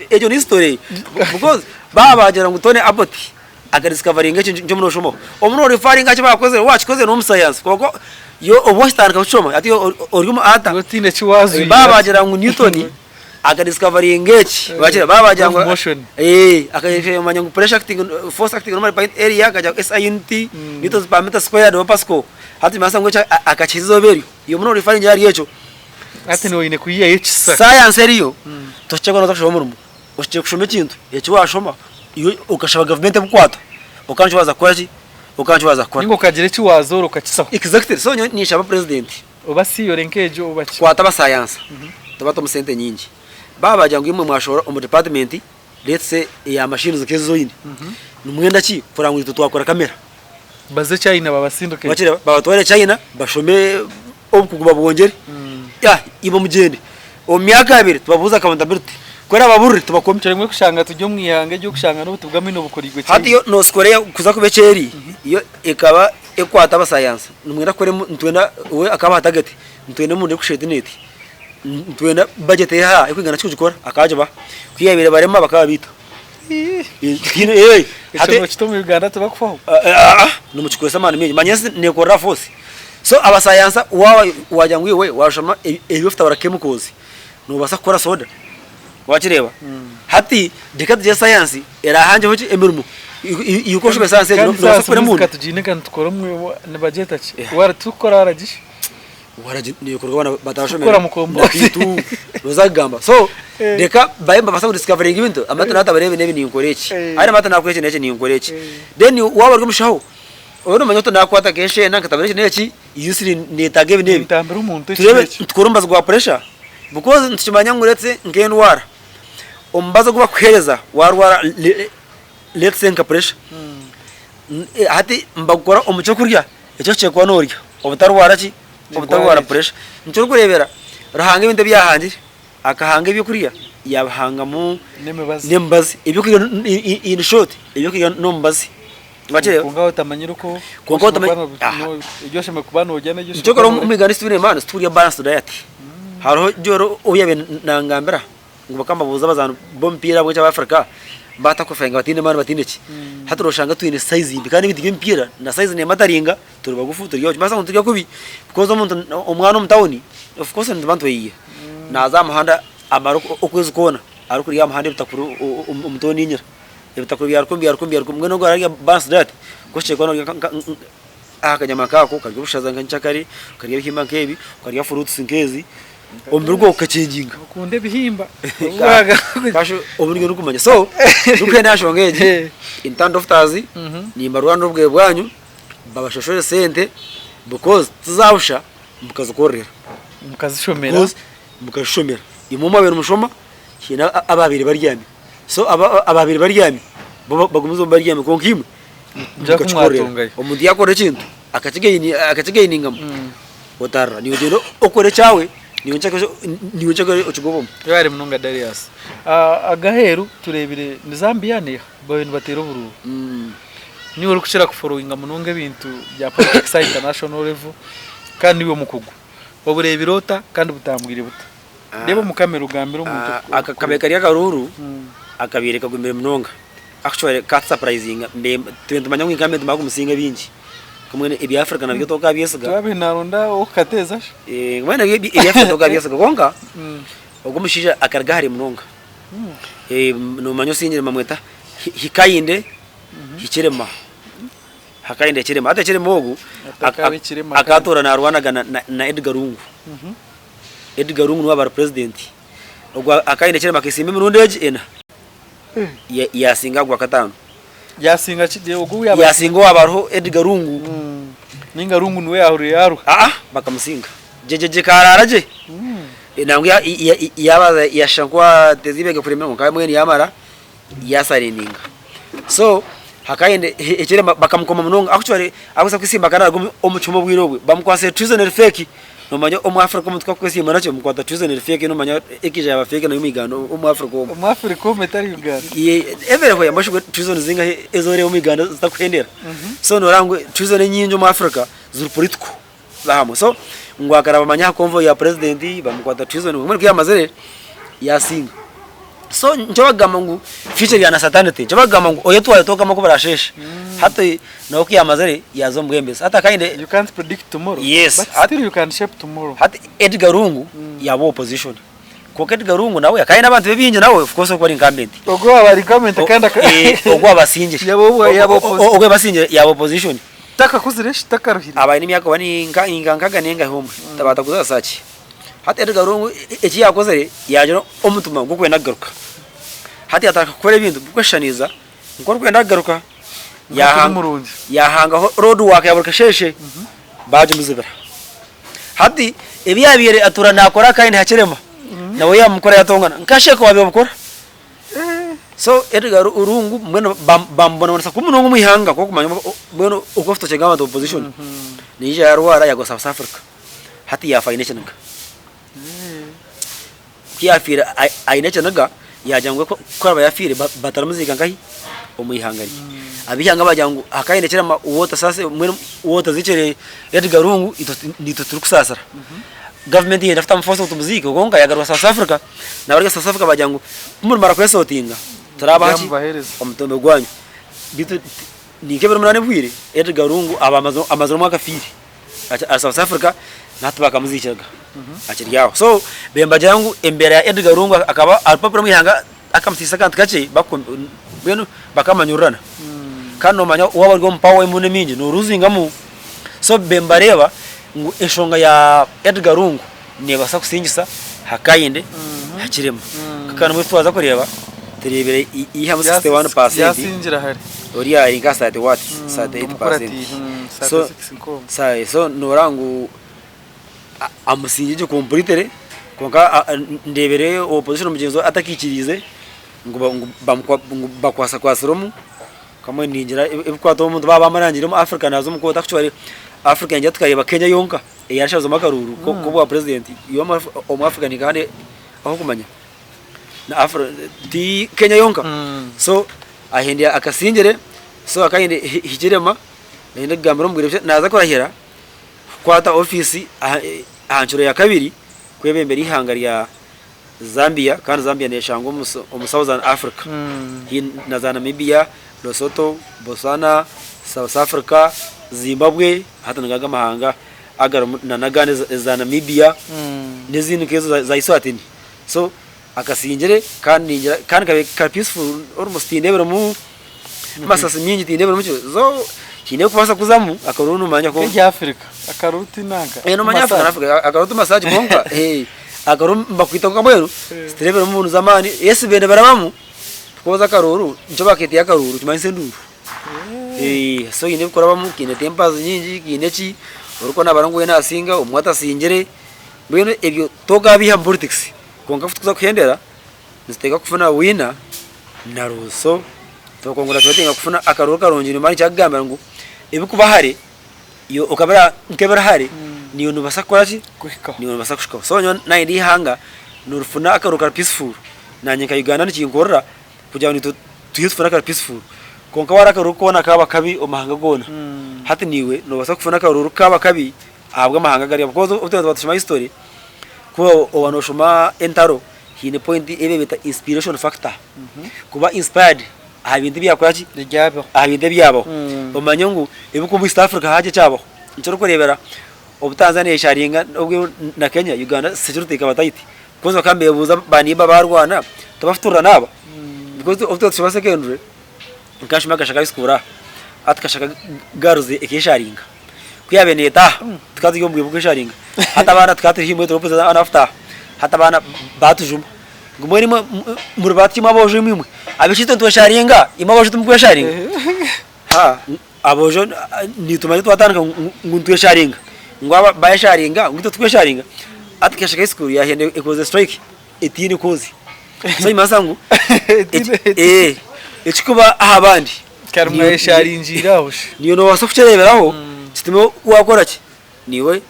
egyo ni history because baaba baagira ngu Tony Abbott akadiscoveringa eki nikyo nooshoma. Obu noorifaringa aha ki baakozire, waakikozire n'omusayansi kwonka iwe obu waakitandika kukishoma hati ori omu ata. Iwe tihaine eki waazwire. Baaba baagira ngu Newton akadiscoveringa eki, wakireba? Baaba baagira ngu Of motion. akamanya ngu pressure acting, force acting normally per area akagira ngu SI unit, newtons per meter squared oba pascal. Hati nibaasa ngu eki akakiha eizooba eryo. Iwe obu noorifaringira ahari ekyo. Hati niiwe oine kwihayo ekisa. Sayansi eriyo, toshusha kuba nooza kushoma omurimo. Ohikire kushoma ekintu eki waashoma iwe okashaba gavumenti ekukwata okaba nikyo waaza kukora ki? Okaba nikyo waaza kukora. Ninga okagira eki waazoora okakisaho. Exactly so nyowe ninshaba purezidenti. Oba siyore nk'egyo oba ki? Tukwate abasayansa tubatemu sente nyingi. Baaba baagira ngu imwe mwashohora omu department let's say eya machines nk'ezi oine, nimwenda ki kureba ngu itwe twakora kamera? Baze China babasindike. Wakireeba? Babatware China bashome obukugu babwongyere. Ya ibo mugyende. Omu myaka abiri tubabuuze accountability. Ku erababurire tubakome. Turemwe kushanga turi omu ihanga ery'okushanga n'obuti bw'amaino bukoreirwe China. Hati yo North Korea kuza kuba eki eri, yo ekaba ekwata abasayansa nimwenda kukora emu nitwenda we akabaha target nitwenda emundu erikusheta eneti. Nitwenda budget eha erikwingana ki kugikora akagibaha. Ku yabaire ebarema bakaba babaita. Ekyo nokita omu Uganda tibakufaho? Nimukikozesa amaani maingi. Manya ensi nekorera force. So abasayansa waaba wagira ngu iwe washoma eby'okutabura chemicals nobaasa kukora soda. Wakireeba? Hati reka tugire sayansi erahangyeho ki emirimo. Iwe ku orikushoma sayansi egyo Kandi nobaasa sayansi kukora music emundu. tugiine ka nitukora omu nibagyeta ki? Wara tikukora waragishi? Waragi nekorwa abaana batashomire Kukora mukombozi. Bitu noza kugamba so reka babe nibabaasa kudiscoveringa ebintu amate nata bareebe n'ebi ninkora eki ayi amate nakora eki n'eki ninkora eki then waaba ori omushaho obe nomanya oti nakwata nk'eshenda nkatabura eki n'eki insulin netaaga ebi n'ebi Nintambira omuntu eki tureebe n'eki. nitukora omubazi gwa pressure because nitukimanya ngu let's say nk'endwara omubazi ogu bakuheereza warwara let's say nka pressure hati nibagukora omu ky'okurya eki okukira kuba norya obutarwara ki obutarwara pressure nikyo orikureebera Ruhanga ebintu ebi yahangire akahanga ebyokurya yabihangamu N'emibazi. n'emibazi ebyokurya in short ebyokurya n'omubazi wakireeba Kwonka otamanyire oku Kwonka oshemereire otamany- kuba aha. eki oshemereire kuba norya n'eki Nikyo orikureeba oshemereire kuba omu Uganda eki twine maani titurya balanced diet hariho joro ou yaabaire nangambira Ngu bakaba nibabuuza abazaani b'omupiira bwekyo aba Africa batakwefayinga bataine maani bataine ki. Hati noshanga twine size mbi kandi ebintu by'emipiira na size nemataringa turi bagufu turi eki nikibaasa ngu niturya kubi because omuntu omwana omu tawuni of course nituba nitweyiya naaza aha muhanda amara okwezi kwona arikurya aha muhanda ebitakuri omu toninyira ebitakuri bya rukumi bya rukumi bya rukumi mbwenu ogwo ararya balanced diet ku orikuba norya aha kanyama nkaako okarya obushaza nka nkyakare okarya ebihimba nkebi okarya fruits nkezi omubiri gwawe gukakyengyinga. Okunda ebihimba. Kasho obu nibyo ndikumanya. So ndikuhenda aha nshonga egi, intern doctors nimbarwara n'obwire bwanyu babashashure sente because tizabusha mukazikorera. Mukazishomera. Because mukazishomera. Imwe mwabaire nimushoma haine ababaire baryami. So ababaire baryami bo bagumize baryami kwonka imwe mukakikorera. Omuntu yakora ekintu akakigainingamu otarira niiwe ogyenda okore ekyawe niiwe nkyakare okigobemu. Yebare munonga Darius. Agaheeru tureebire ni Zambia neeha babaire nibateera oburuuru. Niiwe orikukira kuforowinga munonga ebintu bya politics aha international level kandi niiwe mukugu. Obureebire ota kandi butambwire buta? Reeba omu kamera ogambire omuntu Aka kabaire kari akaruuru akabaire kagumire munonga. Actually katusapurayizinga tube nitumanya ngu incumbent baakumusingwa bingi mbwenu ebya Africa nabyo tokabyesiga. Twabaire naronda ow'okukateeza shi. Mbwenu ebya Africa tokabyesiga kwonka ogwo omushaija akaruga hare munonga. Nomanya osingire nibamweta Hikayinde Hichilema. Hakainde Hichilema. Hati Hichilema ogu akatoora naarwanagana na Edgar Lungu. Edgar Lungu niwe aba ari purezidenti. Ogwo Hakainde Hichilema akesimba emirundi egi ena. Yasinga agwa kataano. Yasinga ki ogwo ou yaba Yasinga owaaba ariho Edgar Lungu. Ninga Lungu niwe yahurire yaruha. Aa bakamusinga. Gye gye gye karaara gye. Nangwa yabanza yashusha nk'owateeza eibega kurema kwonka mbwenu yamara yasarendinga. So hakahenda ekirema bakamukoma munonga actually abaasa kwesimba akaba naaruga omu kihome obwire obwe bamukwasire treason eri fake. Nomanya omu Africa omuntu ku arikwesimba nakyo bamukwata treason eri fake nomanya ekeija yaaba fake nayo omu Uganda omu Africa omu. Omu Africa omu etari Uganda. Everywhere mbwenu shi treason zingahi ezi oreeba omu Uganda zitakuhendera. So noreeba ngu treason enyingi omu Africa ziri political zahamwe. So ngu akaraba manya aha convoy ya president bamukwata treason mbwenu ku yamazire yasinga. So nikyo bakugamba ngu future eri uncertainty nikyo bakugamba ngu oyetware tokama oku burasheesha. Hati nawe ku yamazire yaaza omu bwembezi. Hati akahinde You can't predict tomorrow. Yes. But still you can shape tomorrow. Hati Edgar Lungu yaaba opposition. Kwonka Edgar Lungu nawe akaba aine abantu be baingi nawe of course ahabw'okuba ari incumbent. Ogwo waaba ari incumbent kandi Ogwo abasingire. Yaba opposition. Ogwo abasingire yaaba opposition. Takakuzire shi takaruhire. Aba aine emyaka oba ni nka nkaga nengahi omwe. Batakuza Saki. Hati Edgar Lungu eki yaakozire yaagira omutima gw'okwenda kugaruka. Hati yaatandika kukora ebintu birikweshushaniriza nk'orikwenda kugaruka. Yaahangaho road work ya buri kasheeshe baagimuzibira. Hati ebi yaabaire atuura naakora kandi hakirema, nawe yaamukora yaatongana. Nka Sheikh waabaire obikora. So Edgar Lungu mbwenu bamubonabonesa kubi munonga omu ihanga ahabw'okumanya mbwenu oku orikutekyereza abantu opposition. Naija yaarwara yaagwa South Africa. Hati yaafa aine ekiniga. Ku yaafiire aine ekiniga, yaagira ngu ku araabe yaafiire batarimuziika nkahi? Omu ihanga rye. Ab'eihanga baagira ngu hakaba haine ekirema waaba mbwenu waaba otaziikire Edgar Lungu itwe niitwe turikusaasira. Gavumenti yenda kutamu force ngu tumuziike kwonka yaagaruka South Africa, nabari South Africa baagira ngu ku murimara kwesotinga turaabaha ki? Omutumbi gwanyu. Beitu ninka ebiro munaana ebihweire, Edgar Lungu aba amazire omwaka afiire. Ahari South Africa nahati bakamuziikiraga akiri aho. So bembagira ngu embeera ya Edgar Lungu akaba ari popular omu ihanga akamusiisa akantu kakye mbwenu bakamanyurirana. Kandi nomanya waaba ori omu power emirundi emingi noruzingamu. So bembareeba. ngu enshonga ya Edgar Lungu nebaasa kusingisa Hakainde Hichilema. Kandi mbwenu twaza kureeba tureebire yihamu 61%. Yasingira hare. Oriya ari nka 30 what? 38%. So, so noreeba ngu amusingire gye completely kwonka ndeebire opposition mugyenzi we atakiikiriize ngu bakwasakwatsiremu. Kamwe ningira ebikukwata omuntu baaba bamurangire omu Africa naaza omu kooti actually Africa ningira tukareeba Kenya yonka eyashazemu akaruuru k'obwa president iwe omu Africa ninka handi ahu okumanya na Afri ti Kenya yonka so ahindi akasingire so akahindi Hichilema nayenda kugambira omu bwire bukye naaza kurahira kukwata ofiisi aha ncuro ya kabiri kwebembera eihanga rya Zambia kandi Zambia neshangwa omu Southern Africa haihi na za Namibia, Lesotho, Botswana, South Africa, Zimbabwe hati nigo ago amahanga agarimu nana agandi eza Namibia n'ezindi nk'ezo za Eswatini. So akasingire kandi ningira kandi kabaire kari peaceful almost tindeebiremu masasi mingi tindeebiremu ki so haine kubaasa kuzamu akaruru nomanya ku. Nk'erya Africa akaruru ti nanka Eh nomanya Africa na Africa akaruru ti massage kwonka akaruru nibakwita nka mbwenu titureebiremu mbunu z'amaani yes benda barabamu because akaruru nikyo bakeetire akaruru nikimanyisa enduuru so haine ebikurabamu kaine tempers nyingi kaine ki orikuba nabara ngu we nasinga omwe atasingire mbwenu ebyo tokabiiha omu politics kwonka kutukuza kuhendera nituteekwa kufuna winner na ruso twakongera twetenga kufuna akaruru karungi nimba nikyakugambira ngu ebikuba hare iwe okabira nk'ebiri hare niiwe nobaasa kukora ki Kuhikaho. niiwe nobaasa kuhikaho so nyowe nayenda eihanga norifuna akaruru kari peaceful nanye nka Uganda nikinkorera kugira ngu naitwe tuye tufune akari peaceful kwonka wareba akaruru koona kaba kabi omu mahanga goona hati niiwe nobaasa kufuna akaruru kaba kabi ahabw'amahanga gariya because obu twaba nitushoma history ku oba noshoma entaro Haine point ei beeta inspiration factor, kuba inspired aha bintu ebyakora ki? Ebyabaho. Aha bintu ebyabaho. Omanye ngu ebirikuba omu East Africa haagira ekyabaho, nikyo orikureebera obu Tanzania esharinga obwe na Kenya, Uganda security ekaba tight because bakaba nibeebuuza ba neighbour baarwana tibafuturirana aba? Because obu twaba nitushoma secondary, nkashoma Kashaka high school aha, hati Kashaka girls ekesharinga. Ku yaabaire neetaaha, tukaba turi omu bwire bw'okwesharinga. Hati abaana tukaba turi haihi turi abaana bakutaaha, hati abaana baatujuma ngu mbwenu imwe muri baata imwe aboojo imwe? Abaishiki itwe nitwesharinga, imwe aboojo timukwesharinga? Haa aboojo nitumanya twatandika ngu nitwesharinga, ngu aba bayesharinga ngu itwe titukwesharinga? Hati Kashaka high school yaahenda ekoze strike etiine cause. So nikimanyisa ngu ekirikuba aha bandi. Kare mwayesharingiire aho shi. Niiwe noobaasa kukyereeberaho kitume waakora ki? Niiwe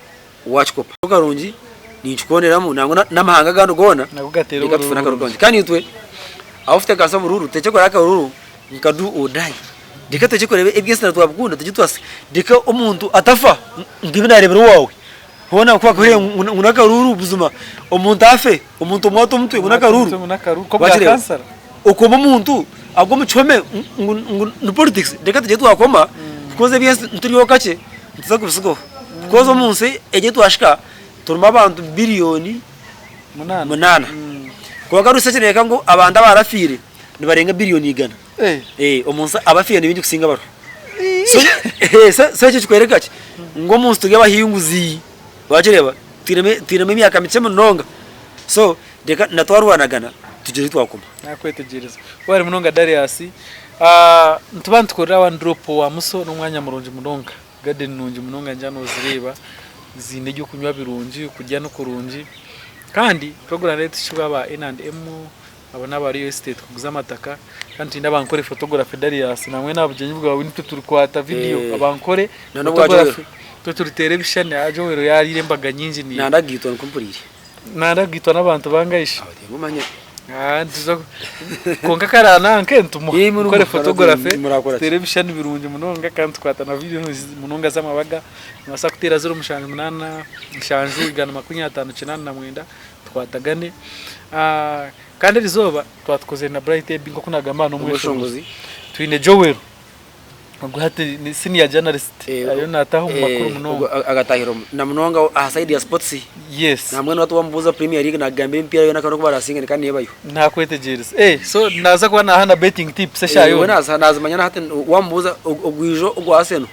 waakikopa. Karungi ninkikonderamu nangwa n'amahanga agandi goona Nago gateera reka tufune oburuuru akaruru karungi. Kandi itwe ahu tuteekaasa oburuuru turekye kureba akaruru nka do or die. Reka turekye kureeba eby'ensi na twabikunda tugye twasi reka omuntu atafa ngu ebi naareebire owaawe. Hoona ku bakuhurira ngu n'akaruuru buzima omuntu afe, omuntu omwate omutwe ngu n'akaruuru. Ngu n'akaruuru k'obwa Wakireeba? kansara. Okoma omuntu agwe omu kihome ngu ngu ni politics reka tugye twakoma because eby'ensi nituriho kakye nituza kubisigaho because omu nsi egi ei twahika turimu abantu billion Munaana. munaana kwonka research neyoreka ngu abantu abarafiire nibarenga billion igana omu nsi abafiire ni baingi kusinga abariho so so ekyo nikikworeka ki ngu omu nsi turi abahinguzi wakireeba twinemu emyaka mikye munonga so reka na twarwanagana tugire ahu twakoma. Nakwetegyereza. Webare munonga Darius. Nituba nitukorera one drop owa Muso n'omwanya murungi munonga. Garden nungi munonga ningira nozireeba. Ziine ebyokunywa birungi, okurya nikurungi. Kandi program ei aba N and M Abo n'aba real estate kuguza amataka kandi twine abankore photography Darius nangwa n'aha bugyenyi bwawe nitwe turikwata video Eh. abankore Na n'obwa photography nitwe turiteera ebishushani aha Joel yariire embaga nyingi niiwe. Nandagaitwa nikwo mpuriire. Nandagaitwa n'abantu bangaishi. Aho tingumanya. Ah, nituza kwonka kare nanke nitumuha Ii, muri mukore muha, photography murakora ki? tuteere ebishushani birungi munonga kandi tukwata na video munonga z'amabaga nobaasa kuteera 078 7 158 tukwatagane. Kandi erizooba twaba tukozire na Bright Ebi nk'oku naagamba aha n'omweshongozi. Twine Joel ogu hati ni senior journalist ariyo naataaha omu makuru munonga. Agatahire na munonga aha side ya sports. Yes. Nambwenu hati wamubuuza Premier League nakugambira emipiira yoona kandi oku barasingane kandi nebayo. Nakwetegyereza. So naaza kuba naaha na betting tips eshaaha We yoona. nazimanya na hati wamubuuza ogwijo ogwa Arsenal.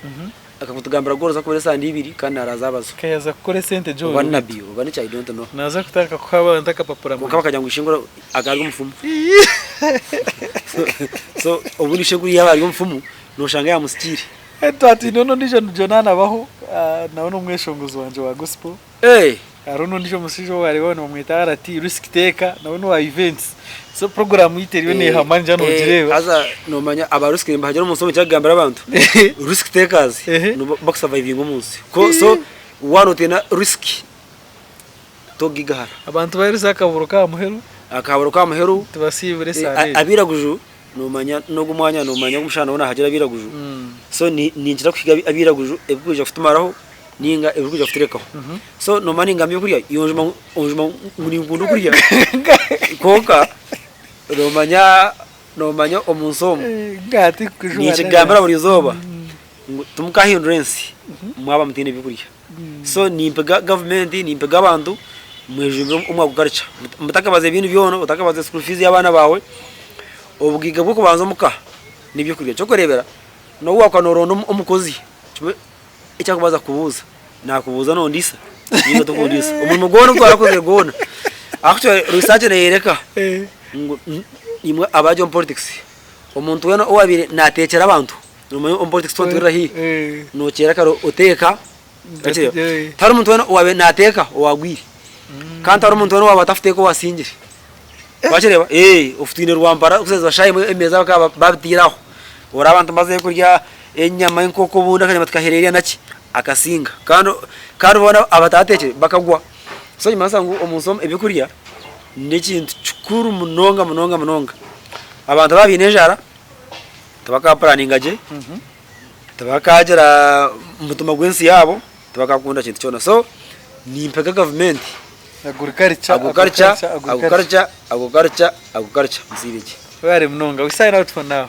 Akakutugambira gu oraza kubura esande ibiri kandi naraza abazo. Nkayaza kukora esente Oba Joel. ni nabi oba niki I don't know. Naza kutandika kuha abantu akapapura Kwonka bakagira ngu ishenguru akaba ari omufumu. So obundi ishenguru yaaba ari omufumu noshanga yamusikiire. Twatwine n'ondiijo Jonah nabaho nawe n'omweshongozi wangye wa gospel. Eh! Hariho n'ondiijo omushaija ou waareeba nibamweta RT, Risk Taker, nawe n'owa events. So program yaitu eriyo neehama ningira noogireeba. Haza noomanya aba risk nibahagira omunsi omu ekyakugambira abantu, risk takers nibo bakusurvivinga omunsi. So waaba nootiina risk, togigahara. Abantu baheereza akaburo k'aha muheru. Akaburo k'aha muheru. Tubasiibure esaara egi. Abairaguju noomanya n'ogu omwanya noomanya ogu omushana nawe naahagira abairaguju. So ninkira kuhiga abairaguju ebirikwija kutumaraho ninga ebirikwija kuturekaho. So noomanya ningamba ebyokurya iwe onjuma ngu ninkunda okurya kwonka noomanya noomanya omunsi omu ninkigambira buri izooba ngu timukahindura ensi mwaba mutaine byokurya. So nimpiga gavumenti, nimpiga abantu mwejumbire omu agriculture. Mutakabaza ebindi byona, otakabaza school fees y'abaana baawe, obugaiga bw'okubanza omuka n'ebyokurya. Eky'okureebera n'obu waakuba nooronda omukozi, kimwe eki arikubanza kukubuuza, naakubuuza nondiisa ninga tokundiisa. Omurimo gwona ogu twarakozire gwona, actually research neeyoreka ngu imwe abari omu politics, omuntu weena owaabaire naateekyera abantu, Nomanya omu politics twatwirira haihi nokyera kare oteeka okireba tihariho omuntu weena owaabaire naateeka owaagwire kandi tihariho omuntu weena owaaba atakuteeka owasingire wakireba ofutwine rwampara kuseeza shaaha emwe emeeza bakaba babiteire aho oraba abantu bamazire kurya enyama enkoko obundi akanyama tikahereire naki akasinga kandi kandi boona abatateekire bakagwa so nikimanyisa ngu omunsi omu ebyokurya n'ekintu kikuru munonga munonga munonga abantu baaba baine enjara. Tibakaapuraninga gye, tibakaagira mutima gw'ensi yaabo, tibakakunda kintu kyona. So nimpega gavumenti Agriculture, agriculture, agriculture, agriculture, agriculture, agriculture musiibe gye. Webare munonga. We sign out for now.